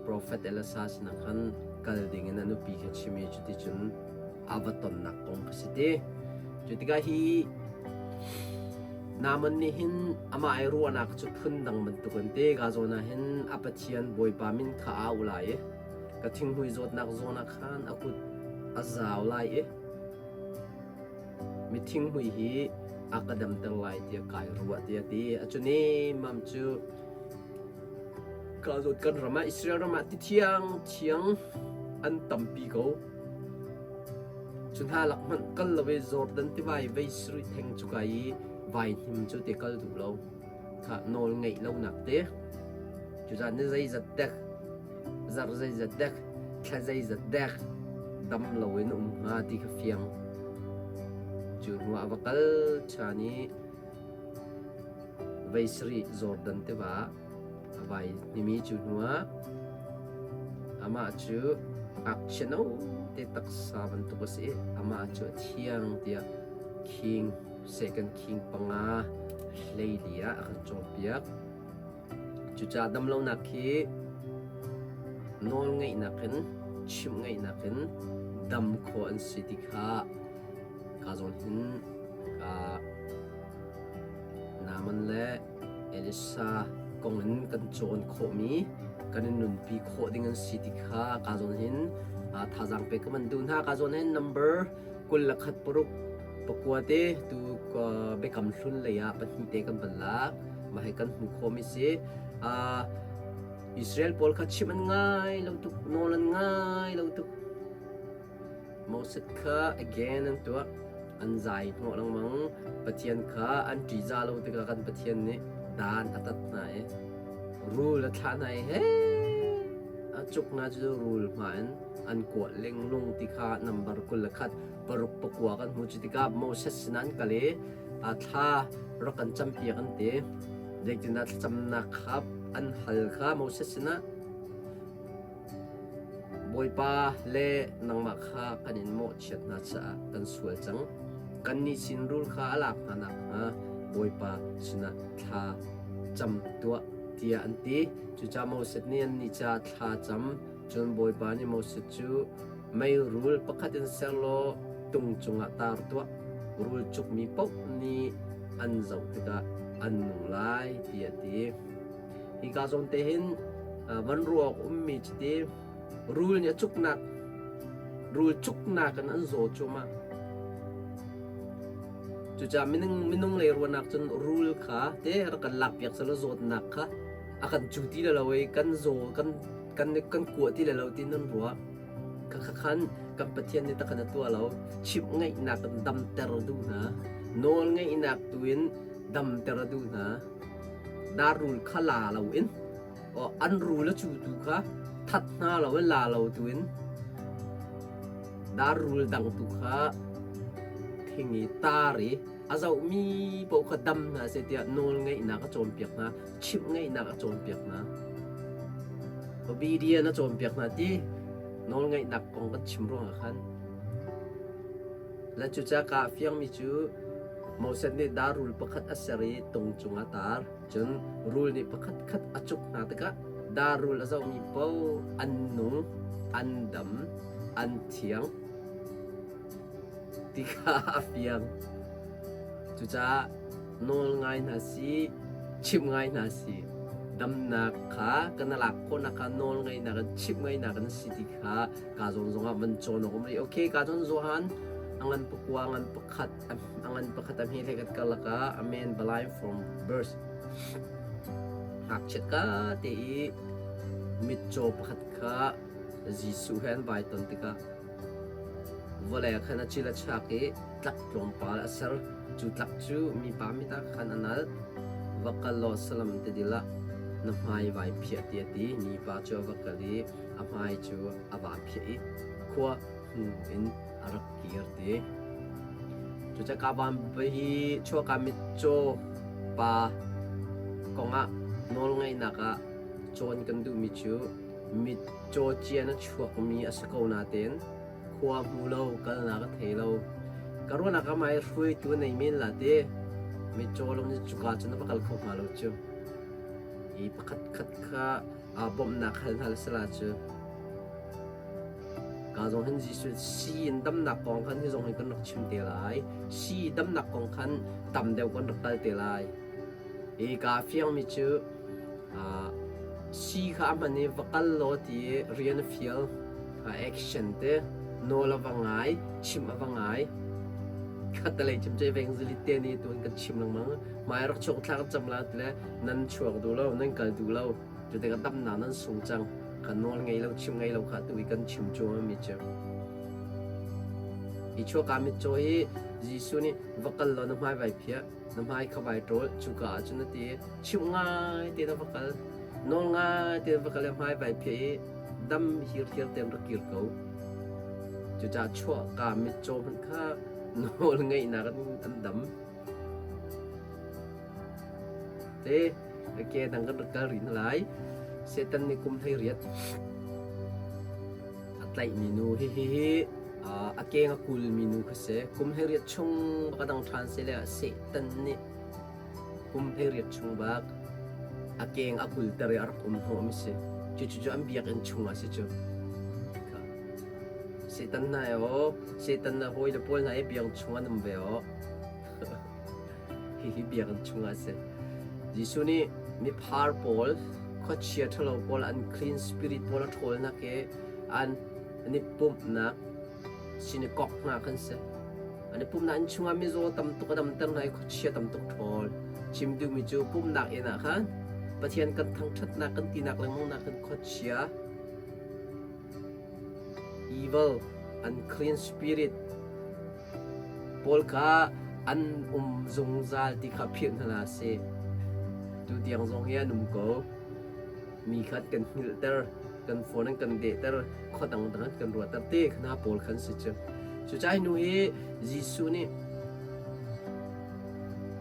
Prophet Elisa sinah khan kal ding in a nupi kha chim i cuticun a va tonnak kong kha si ti. Cu tikah hi Naaman nih hin amah i ruahnak cu phundang bantuk an ti. Ka zawn ah hin a Pathian Bawipa min kha a au lai i ka thinghmui zawtnak zawn ah khan a kut a zau lai i mi thinghmui hi a ka damter lai tiah kai ruah tiah a ti. A cu nemmam cu ka zawt kan ram ah Israel ram ah ti thiang thiang an tampi ko. Cu hna lak hmanh kal lo i Jordan tiva i vei sarih theng cuka i vaihnim cu te kal duh lo. Kha nawl ngeih lonak te. Cucaah ni zeizat dek, zarh zeizat dek, thla zeizat dek dam loin um hnga ti kha fiang. Cu hnu ah a va kal ṭhan i vei sarih Jordan tiva a vai hnimi cu hnuah amah cu ngakchia note taksa bantuk a si i amah cu a thiang tiah king second king panga hleili ah a kan cawnpiak. Cucaah damlonak hi nawlngeihnak in chimh ngeihnak in dam khawh an si ti kha ka zawn hin ka Naaman le Elisa kong in kan cawn khawhmi kan in nunpi khawh ding an si ti kha ka zawn hin thazaang pek ka van duh hna. Ka zawn hin number 21 paruk pakua te tu biakam hlun lei ah pahnih te kan van lak. Mah hi kan hmuh khawhmi si. Israel pawl kha chim an ngai lo tuk, nawl an ngai lo tuk. Moses kha again an tuah. An zai hnawh lengmang. Pathian kha an ṭihzah lo tikah kan Pathian nih dan a tat hna i rul a thlah hna i he a cuk hna cu rul hma in an kuah lenglung ti kha nambar 21 paruk pakua kan hmu. Cu tikah Moses sinah an kal i a thla rak kan campiak an ti. Zeitindah thlacamnak kha an hal kha Moses sinah Bawipa le nangmah kha kan in mawhchiat hna caah kan sual cang. Kannih sin rul kha a lak hna nakhnga Bawipa sinah thla cam tuah tiah an ti. Cucaah Moses nih annih caah thla cam. Cun Bawipa nih Moses cu meirul pakhat in ser law tung cungah tar tuah. Rul cukmi paoh nih an zoh tikah an nung lai tiah a ti. Hika zawn te hin van ruak ummi cuti rul nih a cuknak rul cuknak in an zaw cuahmah. Cucaah minung minung lei ruahnak cun rul kha te rak kan lakpiak selaw zawtnak kha a kan cu ti lo i kan zaw kan kan kan kuah ti lo ti nan ruah. Khakha khan kan Pathian nih takhan a tuah lo. Chimh ngaihnak in damter a duh hna. Nawl ngaihnak tu in damter a duh hna. Dar-rul kha la loin an rul a cutu kha that hna loin la lo tuin dar-rul dang tu kha thing i tar i a zohmi paoh kha dam hna seh tiah nawl ngeihnak a cawnpiak hna, chimh ngeihnak a cawnpiak hna. Obedience a cawnpiak hna ti nawl ngeihnak kong kan chim ruangah khan. Le cucaah kaa fiangmi cu Moses nih dar rul pakhat a ser i tung cungah a tar. Cun rul nih pakhatkhat a cuk hna tikah dar rul a zohmi paoh an nung. An dam, an thiang ti kha a fiang. Cucaah nawl ngai hna si, chimh ngai hna si, damnak kha kan lak khawhnak kha nawl ngaihnak in chimh ngaihnak in si ti kha ka zawn zongah van cawn awk um rih. Okay, ka zawn Johan a ngan pakua ngan pakhat a ngan pakhat a hme hlei kat karlak ah a man blind from birth. Ngakchiat ka te i mitcaw pakhat kha Jesuh he an vai ton tikah vawlei ah khan a cil a chak i tlak tlawmpal a ser. Cu tlak cu mipa mit ah khan a nal. Va kal law salam tidil ah na hmai vai phiah tiah a ti. Mipa cu a va kal i a hmai cu a vaa phiah i khua hnu in a rak kir ti. Cucaah van hi chuahka mitcaw pa kongah nawlngaihnak ah cawn kan duhmi cu mitcaw cian a chuakmi a si ko nain khua hmu lo, kalnak a thei lo. Ka ruahnak ah mah hi hruaitu a nei men la ti. Mitcaw lo nih cuka cun a va kal kho hnga lo cu. Hi pakhat khat kha bawmhnak hal hna le sala cu. Ka zong hin Jesuh si in damnak kong khan hi zong hin kan rak chim te lai. Si damnak kong khan tam deuh kan rak kal te lai. Hi ka fiangmi cu si kha a hman i va kal law ti i rian a fial. Action te nawl a va ngai, chim a va ngai. Khatalei chim cu evangelist te nih tuan kan chim lengmang. Hmai rak chuak thla kan cam la ti le nan chuak duh lo, nan kal duh lo. Cu tikah damnak nan sung cang. Kan nawl ngei lo, chim ngei lo kha tu i kan chim cuahmah mi cu. Hi chuahka mitcaw hi Jesuh nih va kal law na hmai vai phiah, na hmai kha vai ṭawl, cuka ah cun a ti i chimh ngai te na va kal, nawl ngai te na va kal i hmai vai phiah i dam hirhiar tein rak kir ko. Cucaah chuahka mitcaw hmanh kha nawl ngeihnak in an dam. Te ke dang kan rak kal rih hna lai. Satan nih kum 18 a tlaihmi nu hihi hi a keng a kulmi nu kha si. Kum 18 chung bak a dang ṭhan si le Satan nih kum 18 chung bak a keng a kulter i a rak um hnawhmi si. Cucu cu an biakinn chungah si cu. Satan hna aw, Satan na hawi le pawl hna i biang chung an um ve aw. Hihi biakinn chungah a si. Jesuh nih miphar pawl, khuachia ṭhalo pawl, unclean spirit pawl a ṭhawlnak i an an i pumhnak sinakok hna khan si. An i pumhnak inn chungah mizaw tam tuk a damter hna i khuachia tam tuk ṭhawl. Chim duhmi cu pumhnak inn ah khan Pathian kan thangṭhatnak kan tinak lengmang nak khan khuachia evil, unclean spirit pawl kha an um zungzal ti kha philh hna hlah sih. Tutiang zong hi an um ko. Mi kha an kan hngilhter, kan phone an kan dehter, khua dangdang an kan ruahter te hna pawl khan si cu. Cucaah hi nu hi Jesuh nih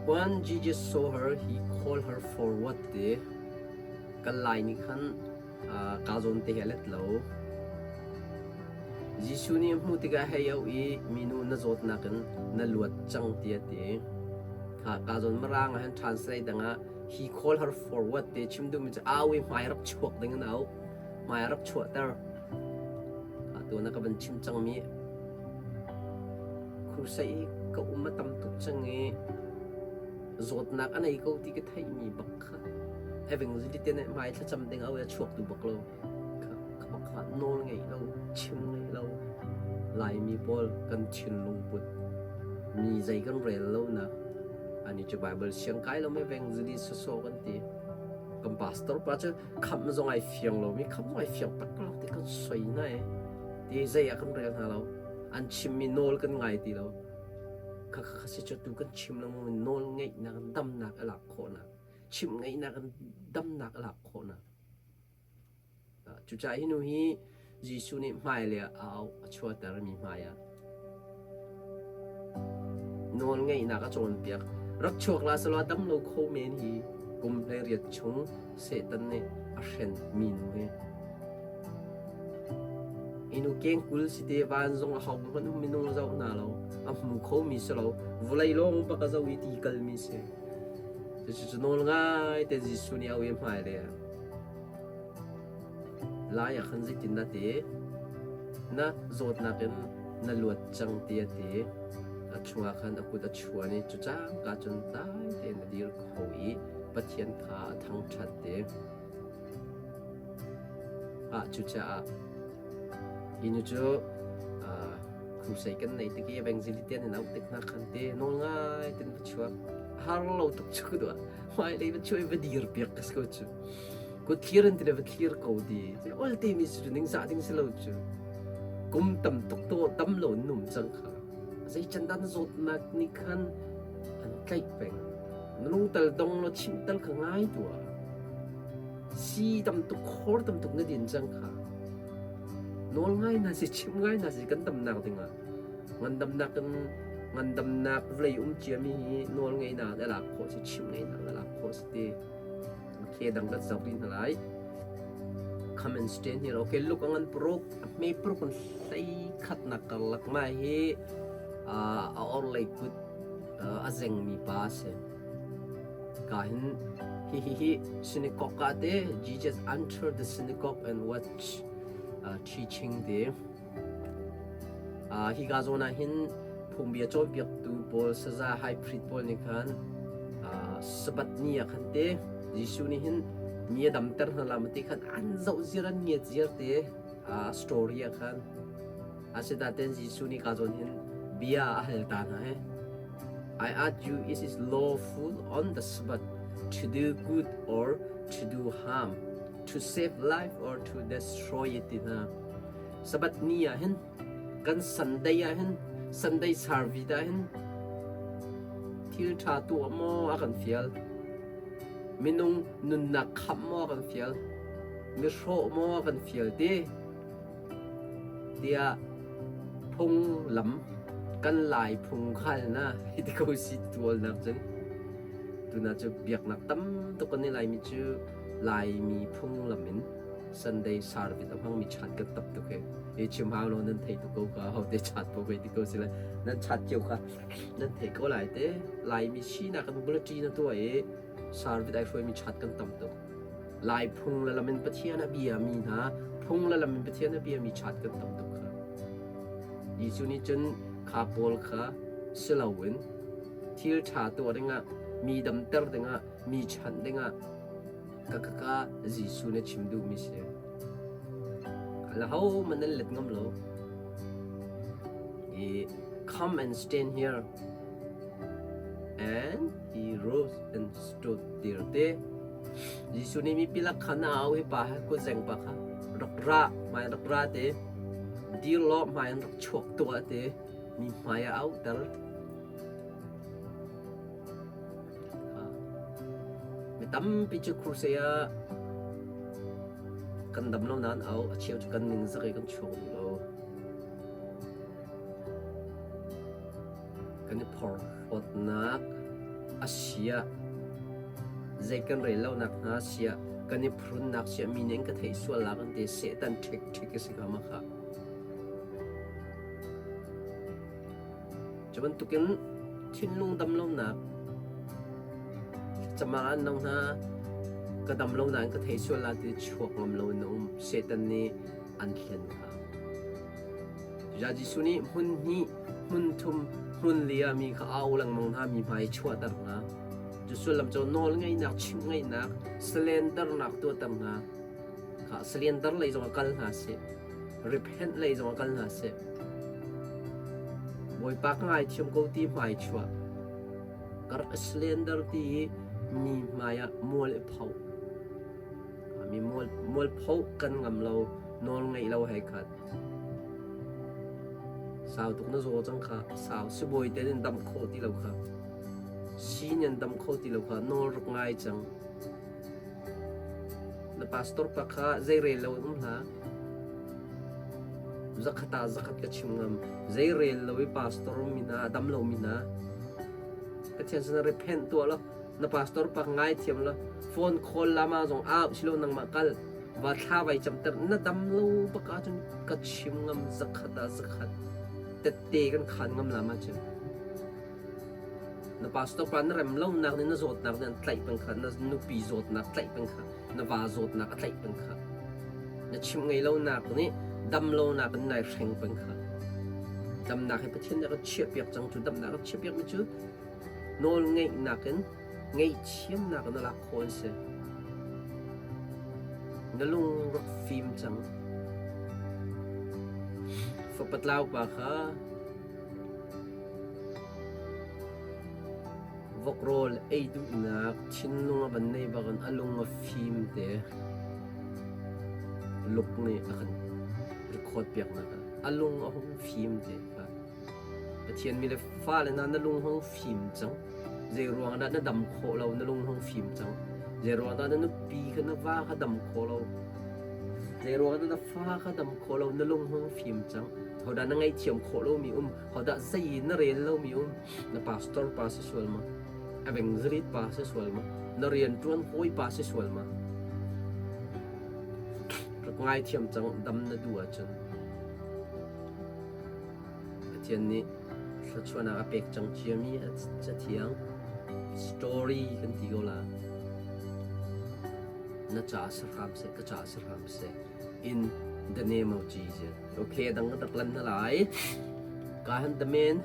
When Jesus saw her, he called her forward ti kan lai nih khan Kaa zawn te hi a let lo. Jesuh nih a hmuh tikah a hei auh i minu na zawtnak in na luat cang tiah a ti. Kha kaa zawn Mirang ah hin translate dangah he call her forward ti chim duhmi cu au i hmai rak chuak ding in auh. Hmai a rak chuahter. Tu na ka van chim cangmi crusade i ka um a tam tuk cang i zawtnak a nei ko ti ka theihmi bak kha evangelist te nih hmai thlacam ding au a chuak tu bak lo kha bak kha nawl ngeih lo chim ngeih lo Laimi pawl kan thinlung put mi zei kan rel lo nak ani cu Bible siang kai lo me evangelist sawsawh kan ti kan pastor pa cu khamh zong ai fiang lo mi khamh zong ai fiang tak lo ti kan soi na e ti zei ah kan rel hna lo an chimmi nawl kan ngai ti lo Kha kha si cu tu kan chim lengmang in nawl ngeihnak in damnak a lak khawhnak, chimh ngeihnak in damnak a lak khawhnak. Cucaah hi nu hi Jesuh nih hmailei ah a auh, a chuahter mi hmai ah nawl ngeihnak a cawnpiak. Rak chuak la selaw dam lo kho men hi kum 18 chung Satan nih a hren mi nu hi. Inu kengkul si te van zong a ho hmanh um minung a zoh hna lo. A hmu kho mi si lo. Vawlei lawng bak a zoh i ti kal mi si. Cucu nawl ngai te Jesuh nih a ui hmai le lai ah khan zeitin dah ti? Na zawtnak in na luat cang ti a ti. A chungah khan a kut a chuan i cu cangka cun dai tein a dir kho i Pathian kha a thangṭhat ti. Ah cucaah hi nu cu crusade kan nei tik i evangelist in auh tik hna khan te nawl ngai tin va chuak. Har lo tuk cu ka duah. Hmailei va chuah i va dir piak ka si ko cu. Kut thlir in ti le va thlir ko ti. Ol te mi si cu ningzah ding si lo cu. Kum tam tuk to tam lo num cang kha. Zei can dah na zawtnak nih khan an tlaih peng. Na lungtal dong law chimh tal kha ngai tuah. Si tam tuk khor tam tuk na din cang kha. Nawl ngai na si chimh ngai na si kan damnak dingah ngandamnak in ngandamnak vawlei um ciami hi nawl ngeihnak na lak khawh si chimh ngeihnak na lak khawh si ti. Okay, dang kan zoh rih hna lai. Come and stand here. Okay, look ang an pruk. Hme pruk an hlei khatnak karlak ma hi a orlei kut a zengmi pa a si. Ka hin hi hi hi synagogue ka te Jesus entered the synagogue and was uh, teaching te. Hika zawn ah hin phungbia cawnpiaktu pawl saza high priest pawl nih khan Sabbath ni ah khan te Jesuh nih hin mi a damter hna la ti khan an zoh ziar an ngiat ziar te story ah khan asinain Jesuh nih ka zawn hin bia a hal ta hna he I ask you is it lawful on the Sabbath to do good or to do harm to save life or to destroy it ti hna Sabbath ni ah hin kan Sunday ah hin Sunday service ah hin thil ṭha tuah maw a kan fial minung nunnak khamh maw a kan fial mi hrawh maw a kan fial ti tiah phunglam kan lai phung khal na hi ti ko si tualnak cun tuna cu biaknak tam tuk kan i laimi cu laimi phunglam in Sunday service a hmangmi chat kan tam tuk he hi chim hau lo nan thei tuk ko ka ho te chat po kai ti ko si lai nan chat cio kha nan thei ko lai te laimi sinak kan bulletin na tuah i service ai hruaimi chat kan tam tuk lai phung le lam in Pathian a bia mi hna phung le lam in Pathian a bia mi chat kan tam tuk kha Jesuh nih cun kha pawl kha si loin thil ṭha tuah dingah mi damter dingah mi chanh dingah Ka ka ka Jesuh na chim duhmi si. La ho man nan let ngam lo. I come and stand here. And he rose and stood there te. Jesuh nih mi pilak kha na au hi pa kut zeng pa kha rak ra hmai rak ra te dir law hmai an rak chuak tuah te mi hmai a auter Mi tampi cu crusade ah kan dam lo nain au a cheu cu kan ning zak i kan chuak duh lo. Kan i phorhlawtnak a siah zei kan rel lonak hna siah kan i phrunnak siah mi nih an ka theih sual la kan ti Satan ṭhek ṭhek a si kha ma kha. Cu bantukin thinlung damlonak thlacam ah an no hna. Ka dam lo nain ka thei sual la ti chuak ngam lo in na um. Satan nih an hlen kha. Cucaah Jesuh nih hmun hnih, hmun thum, hmun li ah mi kha au lengmang hna, mi hmai chuahter hna. Cu sullam cu nawl ngeihnak, chimh ngeihnak, salendernak tuahter hna. Kha salender lei zong a kal hna seh. Repent lei zong ah kal hna seh. Bawipa ka ngaithiam ko ti hmai chuah. Ka rak slender ti i mi hmai ah mual i pho. Mi mual, mual pho kan ngam lo, nawl ngeih lo hei khat. Sau tuk na zaw cang kha, sau sibawi te in dam kho ti lo kha. Si nan dam kho ti lo kha, nawl rak ngai cang. Na pastor pa kha zeirel lo in um hlah. Zakhat ah zakhat ka chim ngam. Zeirel lo i pastor mi hna, dam lo mi hna. Pathian sinah repent tuah law na pastor pa ngaithiam law phone call lama zong au silo nangmah kal va thla vai camter na dam lo bak ahcun ka chim ngam zakhat ah zakhat tette kan khan ngam lama cun Na pastor pa na rem lonak nih na zawtnak nih an tlaih peng kha, na nupi zawtnak tlaih peng kha, na va zawtnak a tlaih peng kha. Na chimh ngei lonak nih Dam lonak in nai hreng peng kha. Damnak hi Pathian nih a kan chiahpiak cang cu damnak a kan chiahpiakmi cu nawl ngeihnak in ngaihthiamnak in a lak khawh an si. Na lung rak fim cang. Fapa tlau pa kha Vok rawl ei duhnak thinlung a van nei bak in a lung a fim te. Luk nih a kan record piaknak ah a lung a hung fim te kha. Pathian mi le fale hna na lung hung fim cang. Zei ruang dah na dam khawh lo na lung hung fim cang. Zei ruang dah na nupi kha na va kha dam khawh lo. Zei ruang dah na fa kha dam khawh lo na lung hung fim cang. Hodah na ngaihthiam khawh lomi um, hodah zei na rel lomi um. Na pastor pa si sual ma? Evangelist pa si sual ma? Na rianṭuan hawi pa si sual ma? Rak ngaithiam cang dam na duh ahcun Pathian nih thluachuahnak a pek cang ciami a cathiang story kan ti ko la. Na ca si hram seh, ka ca si hram seh. In the name of Jesus. Okay, dang ka rak lan na lai. Ka han the man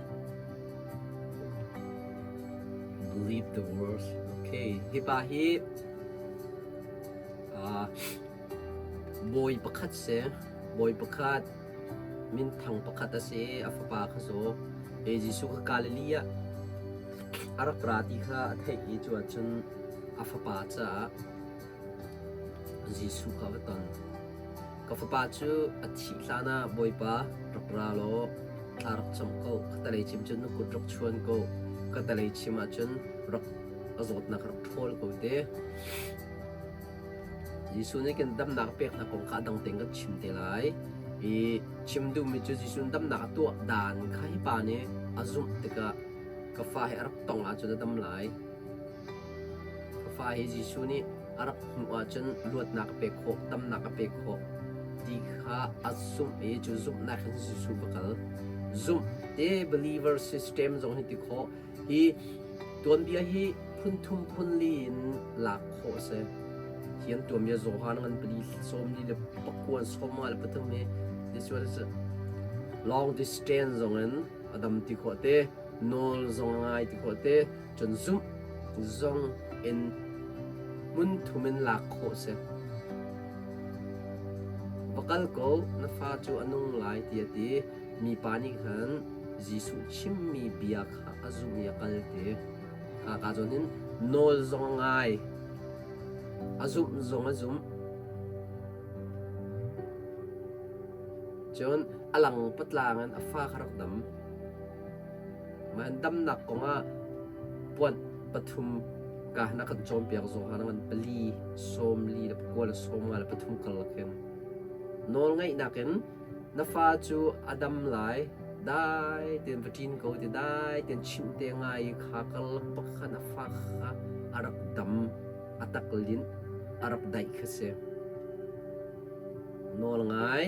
believe the words. Okay, hi pa hi uh, bawi pakhat si. Bawi pakhat minthang pakhat a si. A fapa kha cu he Jesuh kha Galilee ah a rak ra ti kha a theih i cu ahcun a fapa caah Jesuh kha a va ton. Ka fapa cu a thih hlanah Bawipa rak ra law thla rak cam ko. Ka talei cim cun na kut rak chuan ko. Ka talei chim ahcun rak a zawtnak rak ṭhawl ko te. Jesuh nih kan damnak a pek hna kong kha a dang tein kan chim te lai. I chim duhmi cu Jesuh damnak a tuah dan kha hi pa nih a zumh tikah ka fa hi a rak tong ahcun a dam lai. Ka fa hi Jesuh nih a rak hmuh ahcun luatnak a pek khawh, damnak a pek khawh ti kha a zumh i cu zumhnak hin Jesuh va kal. Zumh te believer system zong hi ti khawh. Hi tuanbia hi phunthum phunli in lak khawh a si. Hi an tuanbia Johan ngan pali sawmli le pakuan sawmnga le pathum hi this was long distance zong in a dam ti khawh te, nawl zong a ngai ti khawh te, cun zumh zong in hmun thum in lak khawh a si. Va kal ko, na fa cu a nung lai ti a ti. Mipa nih khan Jesuh chimmi bia kha a zumh i a kal ti. Ka zawn hin nawl zong a ngai, a zumh zong a zumh. Cun a lang patlang in a fa kha rak dam. Mah damnak kongah puanh pathum ka han a kan cawnpiak Johan ngan pali sawmli le pakua le sawmnga le pathum karlak hin nawlngaihnak in Na fa cu a dam lai, dai tein va ṭin ko ti dai tein chimh te ngai i kha karlak bak khan a fa kha a rak dam, a tak linh, a rak daih kha si. Nawl ngai.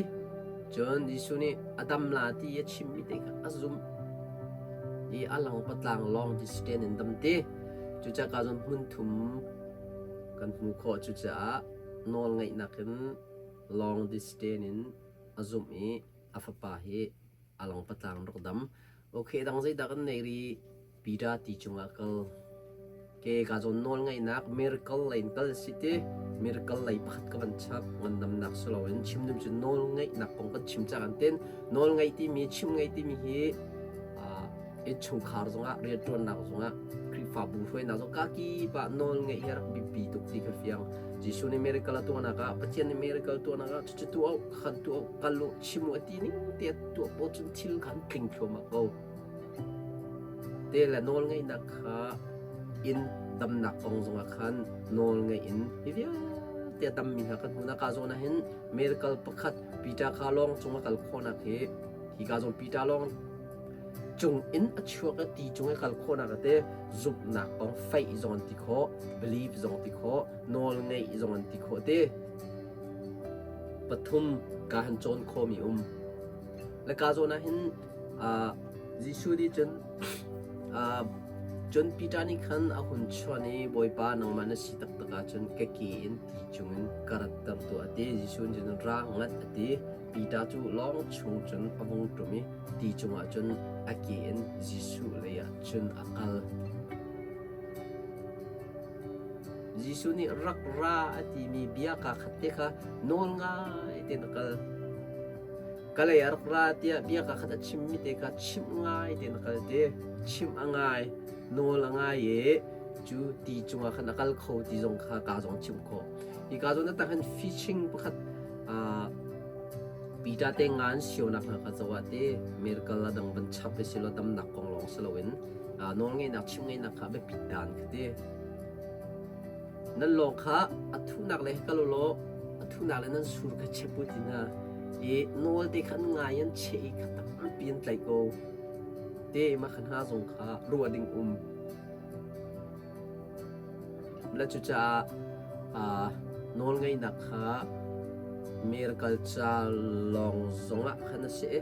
Cun Jesuh nih a dam la ti a chimmi te kha a zumh i a lang patlang lawng distance in dam ti. Cucaah ka zawn hmun thum kan hmuh khawh cucaah nawl ngaihnak in long distance in a zumh i a fapa hi a lang patlang rak dam. Okay, dang zeidah kan nei ri Peter ti cungah kal. Ke ka zawn nawl ngaihnak miracle lei in kal si ti miracle lei pakhat ka van chap ngandamnak siloin chim dum cu nawl ngaihnak kong kan chim ca kan tin nawl ngaih timi chim ngaih timi hi innchungkhar zongah rianṭuannak zongah Khrihfabu hruainak zong kakip ah nawl ngeih hi a rak biapi tuk ti kha fiang. Jesuh nih miracle a tuahnak ah Pathian nih miracle tuahnak ah cucu tuah u khan tuah u kal u chim u a ti ning te tuah pawl cun thil kha an tling thluahmah ko. Te le nawl ngeihnak kha in damnak kong zongah khan nawl ngeih in hi vialte a dammi hna kan hmuh nak ah zawn ah hin miracle pakhat Peter kha lawng cung a kal khawhnak hi hi ka zawn Peter lawng cung in a chuak i ti cung i kal khawhnak a te zumhnak kong faith zong an ti khawh belief zong ti khawh nawl ngeih zong an ti khawh te pathum ka han cawn khawmi um le ka zawn ah hin Jesuh nih cun. Cun Peter nih khan a hun chuan i, Bawipa, nangmah na si taktak ahcun ka ke in ti cungin ka ratter tuah, a ti. Jesuh nih cun, Ra ngat, a ti. Peter cu lawng chung cun a vung ṭum i ti cungah cun a ke in Jesuh leiah cun a kal. Jesuh nih rak ra a timi bia kaa khat te kha nawl ngai tein a kal. Ka lei ah rak ra tiah bia kaa khat a chimmi te kha chimh ngai tein a kal te. Chimh a ngai, nawl a ngai i cu ti cungah khan a kal kho ti zong kha kaa zong chimh khawh. Hi kaa zawn ah hin fishing pakhat uh, Peter te nga an sionak hna kha zoh ah te miracle a dang van chap i silo damnak kong lawng si loin uh, nawlngeihnak chimngeihnak kha biapit dan kha ti. Nan lawng kha a thuhnak le kal u law a thuhnak le nan sur kha chep u ti hna. I nawl te kha an ngai an cheh i kha tampi an tlaih ko. Te mah kha hna zong kha ruah ding um. Le cucaah uh, nawlngeihnak kha miracle ca lawng zongah khan a si i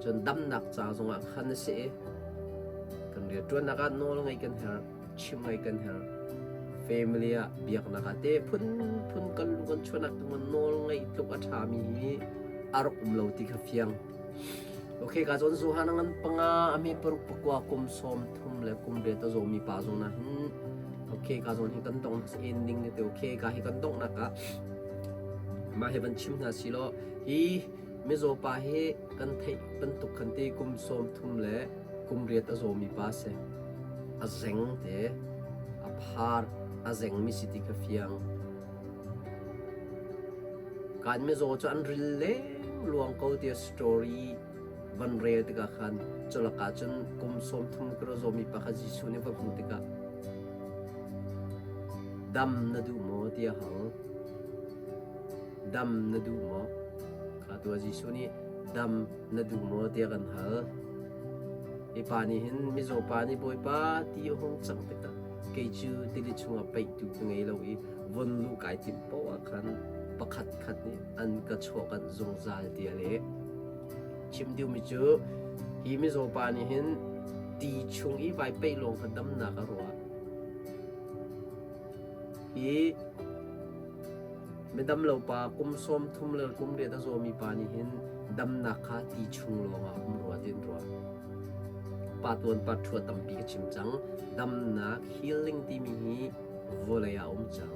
cun damnak ca zongah khan a si i kan rianṭuannak ah nawl ngeih kan herh. chim ngai kan herh. Family ah biaknak ah te phunphun kan lu kan chuahnak tung nawl ngeih tluk a ṭhami hi a rak um lo ti kha fiang. Okay, ka zawn Johan ngan panga ami paruk pakua kum sawm thum le kum riat a zawmi pa zawn ah hin okay ka zawn hi kan dong ending te okay ka hi kan dong nak ah mah hi van chim hna si law hi mizaw pa hi kan theih bantuk khan ti kum sawm thum le kum riat a zawmi pa si. A zeng te, a phar, a zengmi si ti kha fiang. Kan mizaw cu an ril leng luang ko tiah story van rel tikah khan culak ah cun kum 30 kar a zawmi pa kha Jesuh nih va hmuh tikah dam na duh maw tiah hal. Dam na duh maw? Kha tu ah Jesuh nih dam na duh maw tiah kan hal. Hi pa nih hin mizaw pa nih Bawipa ti a hung cang tikah kei cu tili chungah peihtu ka ngei lo i von luh kai timh paoh ah khan pakhat khat nih an ka chuahkanh zungzal tiah leh. Chim duhmi cu hi mizaw pa nih hin ti chung i vai peih lawng kha damnak a ruah. Hi Midam lo pa kum 30 le kum riat a zawmi pa nih hin damnak kha ti chung lawngah um rua tiin ruah. Pa tuan pa ṭhua tampi ka chim cang. Damnak healing timi hi vawlei ah a um cang.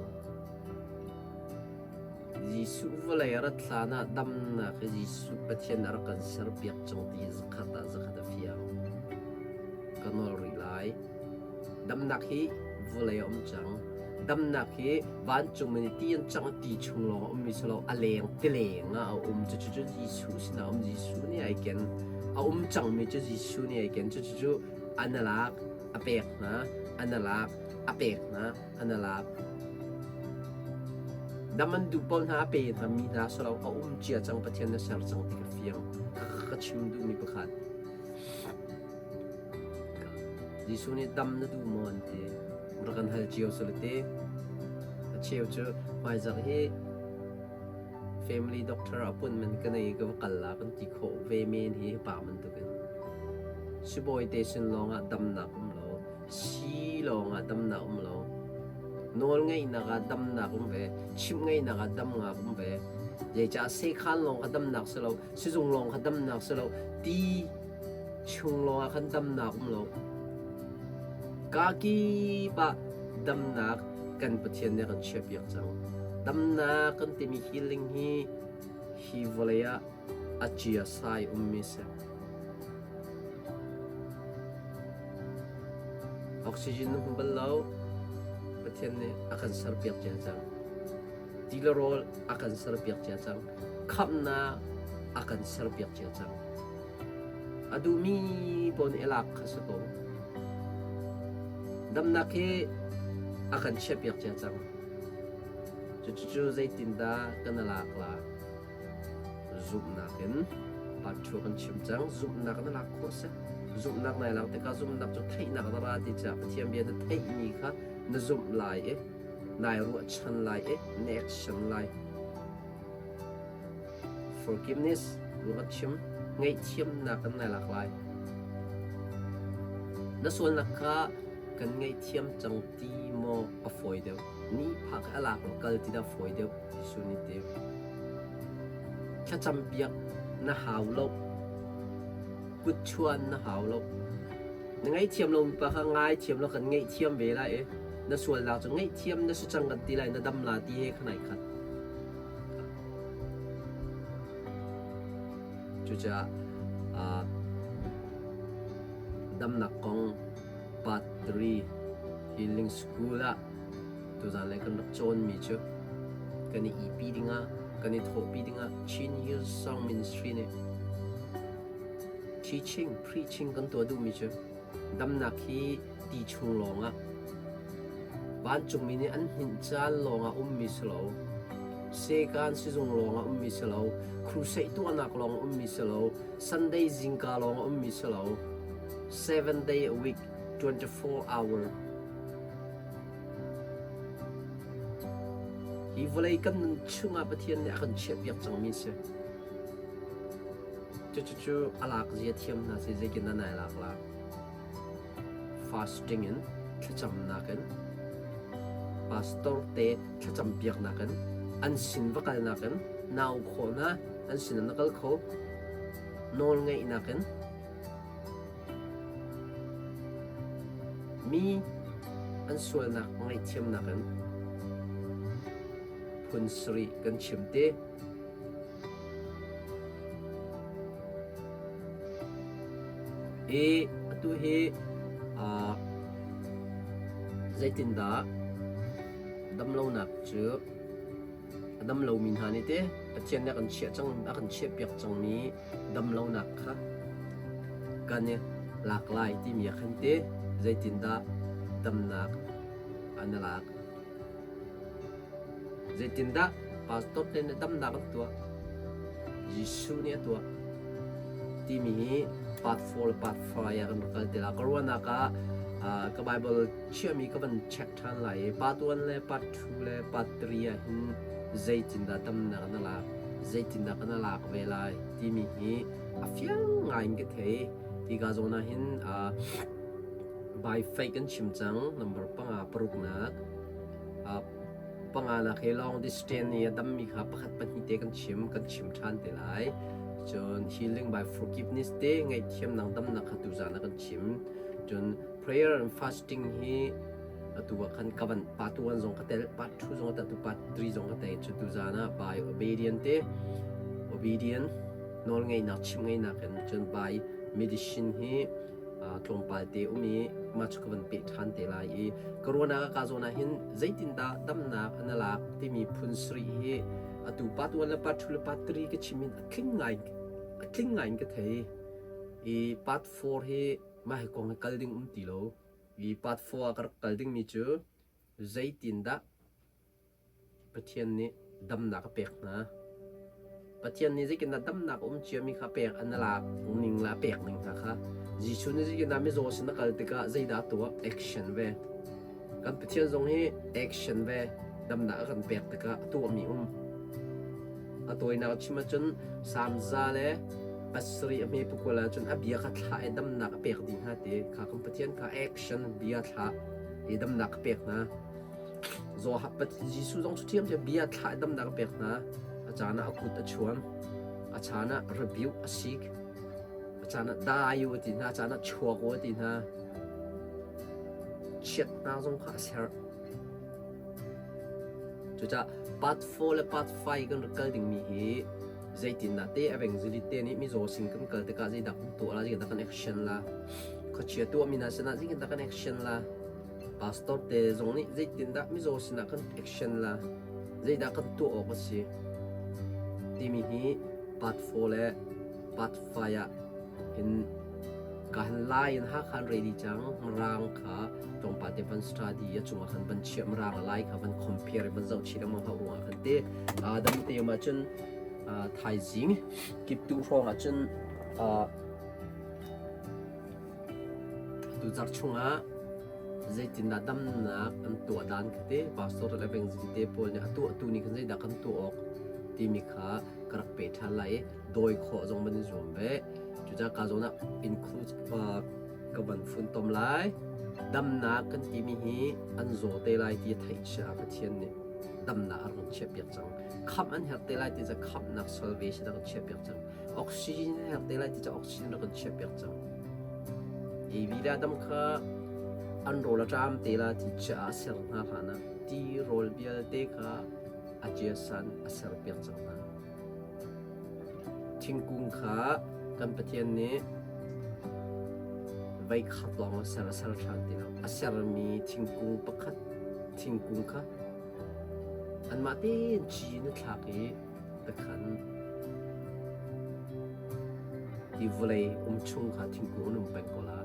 Jesuh vawlei a rat hlan ah damnak hi Jesuh Pathian a rak kan serpiak cang ti zakhat ah zakhat a fiang. Ka nawl rih lai. Damnak hi vawlei a um cang. Damnak hi vancung in ti an cang ti chung lawng a ummi si lo a leng tileng ah a um. Cucu cu Jesuh sinah a um. Jesuh nih ai ken. A um cangmi cu Jesuh nih ai ken. Cucu cu an a lak, a pek hna, an a lak, a pek hna, an a lak. Dam an duh paoh hna a pe hna mi hna si lo a um cia cang Pathian na ser cang ti ka fiang. Ka chim duhmi pakhat. Jesuh nih dam na duh maw an ti. Rak kan hal cio sal ti. A cheu cu hmaizarh hi family doctor appointment ka nei ka va kal la kan ti khawh ve men hi pa bantukin. Sibawi te sin lawngah damnak um lo, si lawngah damnak um lo. Nawl ngeihnak ah damnak um ve, chimh ngeihnak ah damnak um ve. Zeicah sekhan lawng kha damnak si lo, sizung lawng kha damnak si lo, ti chung lawngah khan damnak um lo. Kaa kip ah damnak kan Pathian nih a kan chiahpiak cang. Damnak kan timi healing hi hi vawlei ah a cia sai ummi si. Oxygen na hmu bal lo. Pathian nih a kan serpiak cia cang. Ti le rawl a kan serpiak cia cang. Khamhnak a kan serpiak cia cang. A duhmi pawl nih a lak kha si ko. Damnak hi a kan chiahpiak cia cang. Cucu zeitindah kan i lak la? Zumhnak in part thu kan chim cang. Zumhnak na lak khawh si. Zumhnak nai lak tikah zumhnak cu theihnak na ra ti caah Pathian bia na theihmi kha na zumh lai i nai ruahchan lai i na action lai. Forgiveness ruat chim ngaihthiamnak kan nai lak lai. Na sualnak kha Kan ngaihthiam cang ti maw a fawi deuh? Ni phak a lak law kal ti dah fawi deuh? Jesuh nih ti. Thlacam piak na hau lo. Kut chuan na hau lo. Na ngaihthiam lomi pa kha ngaithiam law kan ngaihthiam ve lai i na sualnak cu ngaihthiam na si cang kan ti lai na dam la ti he khan ai khat. Cucaah uh, damnak kong part 3 healing school ah tuzan le kan rak cawnmi cu kan i ipi dingah kan i thawhpi dingah Chin Hills Song Ministry nih teaching preaching kan tuah duhmi cu damnak hi ti chung lawngah vancungmi nih an hninh caan lawngah ummi si lo sekan sizung lawngah ummi si lo crusade tuahnak lawng ummi si lo Sunday zingka lawng ummi si lo 7 day a week 24 hour hi vawlei kan nun chungah Pathian nih a kan chiahpiak cangmi si Cucu a lak zia thiam hna si zeitin dah nai lak la? Fasting in thlacamnak in pastor te thlacam piaknak in an sin va kalnak in nau khawh hna an sin na kal kho nawl ngeihnak in mi an sualnak ngaihthiamnak in phun sarih kan chim te. Hi atu hi uh, zeitindah damlonak cu a damlomi hna nih te Pathian nih a kan chiah cang a kan chiahpiak cangmi damlonak kha kan i lak lai timi ah khan te zeitindah damnak an i lak. Zeitindah pastor te nih damnak an tuah? Jesuh nih a tuah timi hi part 4 le part 5 ah kan rak kal te la. Ka ruahnak ah ka Bible chiahmi ka van check ṭhan lai i part 1 le part 2 le part 3 ah hin zeitindah damnak na lak, zeitindah kan lak ve lai timi hi a fiang ngai in ka thei. Hika zawn ah hin by faith kan chim cang number panga paruknak. Panganak hi long distance i a dammi kha pakhat pahnih te kan chim kan chim ṭhan te lai. Cun healing by forgiveness te ngaihthiamnak damnak kha tuzaan ah kan chim. Cun prayer and fasting hi atu ah khan ka van part 1 zong ka tel part 2 zong ka tel tu part 3 zong ka tel cu tuzaan ah by obedient te obedient nawl ngeihnak chim ngeihnak in cun by medicine hi tlawmpal te um i mah cu ka van peh ṭhan te lai i ka ruahnak ah ka zawn ah hin zeitindah damnak an lak timi phun sarih hi atu part 1 le part 2 le part 3 ka chim in a tling ngai a tling ngai in ka thei i part 4 hi mah hi kong hi kal ding um ti lo i part 4 ah ka rak kal dingmi cu zeitindah Pathian nih damnak a pek hna. Pathian nih zeitindah damnak a um ciami kha pek an lak ning le a pek ning hna kha Jesuh nih zeitindah mizaw sin a kal tikah zeidah a tuah? Action ve. Kan Pathian zong hi action ve. Damnak a kan pek tikah a tuahmi um. A tawinak chim ahcun Salm za le pasarih a hme pakul ahcun a bia kha thlah i damnak a pek dih hna ti kha kan Pathian kha action bia thlah i damnak a pek hna. Jesuh zong cu ṭhiamṭhiam bia thlah damnak a pek hna. A caan ah a kut a chuan, a caan ah rebuke a sik, a caan ah dai u a ti hna, a caan ah chuak u a ti hna. Chiatnak zong kha a serh. Cucaah part 4 le part 5 kan rak kal dingmi hi zeitindah te evangelist te nih mizaw sin kan kal tikah zeidah kan tuah la, zeitindah kan action la, khuachia tuahmi hna sinah zeitindah kan action la, Pastor te zong nih zeitindah mizaw sinah kan action la, zeidah kan tuah awk a si timi hi part 4 le part 5 ah hin ka han lai in ha khan ready cang rang kha tlawmpal te van study a chungah khan van chiah rang a lai kha van compare van zoh chih lengmang hau ruangah khan te dam te ma cun thaizing kiptu hrawng ah cun Tuzarh chungah zeitindah damnak an tuah dan kha te pastor le evangelist te pawl nih a tuahtu nih khan zeidah kan tuah awk timi kha ka rak pe ṭhan lai i dawi khawh zong van i zuam ve. Cucaah ka zawn ah include ka van funtom lai. Damnak kan timi hi an zaw te lai ti a theih chia Pathian nih damnak a rak chiahpiak cang. Khamh an herh te lai ti ca khamhnak salvation a rak chiahpiak cang. Oxygen an herh te lai ti ca oxygen a rak chiahpiak cang. Evi le Adam kha an rawl a ṭam te la ti chia a ser hna hlan ah ti rawl vialte kha a ciasan a serpiak cang hna. Thingkung kha kan Pathian nih voikhat lawng a ser, a ser ṭhan ti lo. A sermi thingkung pakhat thingkung kha anmah tein ci na thlak i takhan ti vawlei um chung kha thingkung an um peng ko la.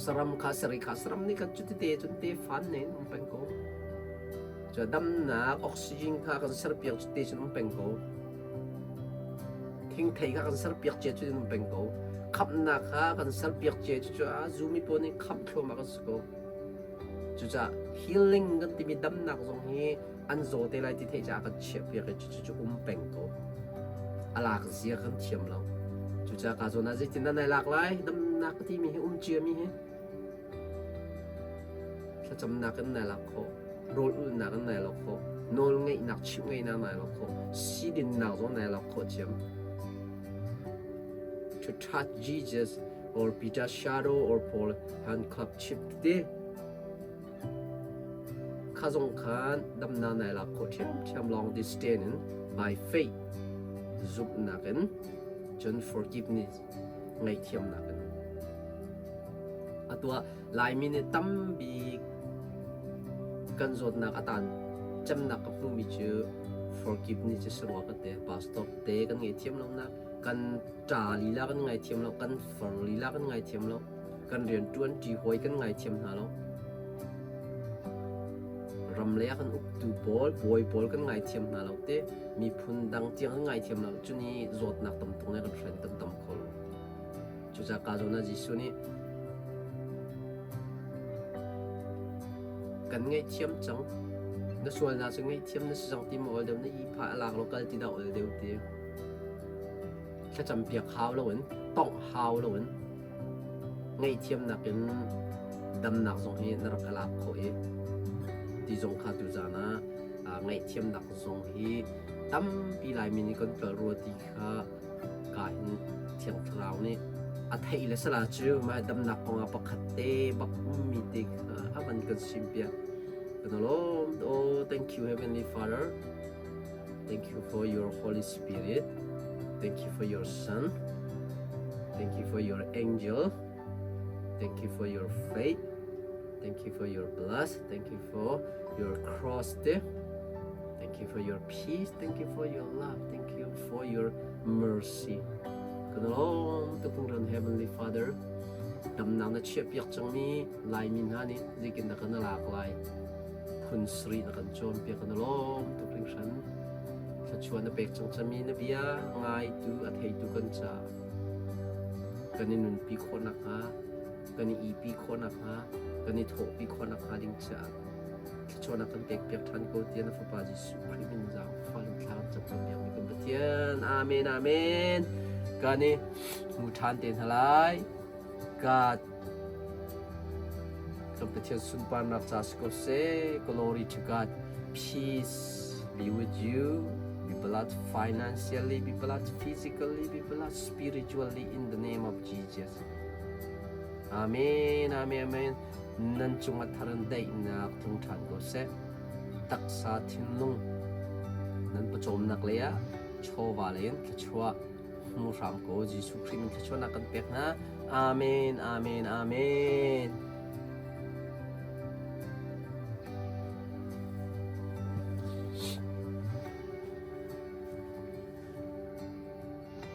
Saram kha sari kha saram nih khan cuti te cun te fan ne in um peng ko. Cu damnak oxygen kha kan serpiak cu te cun um peng ko. Thingthei kha kan serpiak cia cu um peng ko. Khamhnak kha kan serpiak cia cu a zumi pawl nih khamh thluahmah kan si ko. Cucaah healing kan timi damnak zong hi an zaw te lai ti theih caah kan chiahpiak i cucu cu um peng ko. A lak zia kan thiam lo. Cucaah ka zawn ah zeitin dah nai lak lai? Damnak ka timi hi um ciami hi. Thlacamnak in nai lak khawh, rawl ulhnak in nai lak khawh, nawlngeihnak chimh ngeihnak nai lak khawh, sidinnak zong nai lak khawh thiam. To touch Jesus or Peter shadow or Paul handcuff chip tete kha zong khan damnak nai lak khawh ṭhiamṭhiam long distance in by faith zumhnak in cun forgiveness ngaihthiamnak in atu ah Laimi nih tambik kan zawtnak a tan cemnak ka hmuhmi cu forgiveness cu si rua ka ti. Pastor te kan ngaihthiam lonak, kan ṭa lila kan ngaithiam lo, kan far lila kan ngaithiam lo, kan rianṭuan ṭi hawi kan ngaithiam hna lo. Ram lei ah kan uktu pawl, bawi pawl kan ngaithiam hna lo te, miphun dang tiang kan ngaithiam lo. Cuni zawtnak tam tuk nih kan hren kan tam kho lo. Cucaah ka zawn ah Jesuh nih kan ngaihthiam cang. Na sualnak cu ngaihthiam na si cang ti maw ol deuh na ihphah a lak lo kal ti dah ol deuh ti. Thlacam piak hau loin, tongh hau loin ngaihthiamnak in damnak zong hi na rak ka lak khawh i ti zong kha tuzaan ah ngaihthiamnak zong hi tampi Laimi nih kan tlolh rua ti kha ka hin Thiang Thlarau nih a theih le sala cu mah damnak kongah pakhat te bak ummi te kha a van kan simpiak. Kan lawm. Oh, thank you Heavenly Father. Thank you for your Holy Spirit. Thank you for your Son. Thank you for your angel. Thank you for your faith. Thank you for your blood. Thank you for your cross there. Thank you for your peace. Thank you for your love. Thank you for your mercy. Kan lawm tuk ran Heavenly Father. Damnak na chiahpiak cangmi Laimi hna nih zeitin dah kan lak lai phun sarih na kan cawnpiak kan lawm tuk hringhran. Thluachuah na pek cang cami na bia ngaitu a theitu kan ca kan i nunpi khawh nakhnga kan i ipi khawh nakhnga kan i thawhpi khawh nakhnga ding caah thluachuahnak kan pekpiak ṭhan ko tiah na Fapa Jesuh Khrih min zaangfah in thla kan cam piakmi kan Pathian. Amen, amen. Kan i hmu ṭhan te hna lai. God kan Pathian sunparnak ca si ko seh. Glory to God. Peace be with you. Be blessed financially, be blessed physically, be blessed spiritually in the name of Jesus. Amen, amen, amen. Nan cungah thar in daihnak tlung ṭhan ko seh. Taksa thinlung nan pawcawmnak lei ah chawva lei in thluachuah hmu hram ko. Jesuh Khrih min thluachuahnak kan pek hna. Amen, amen, amen.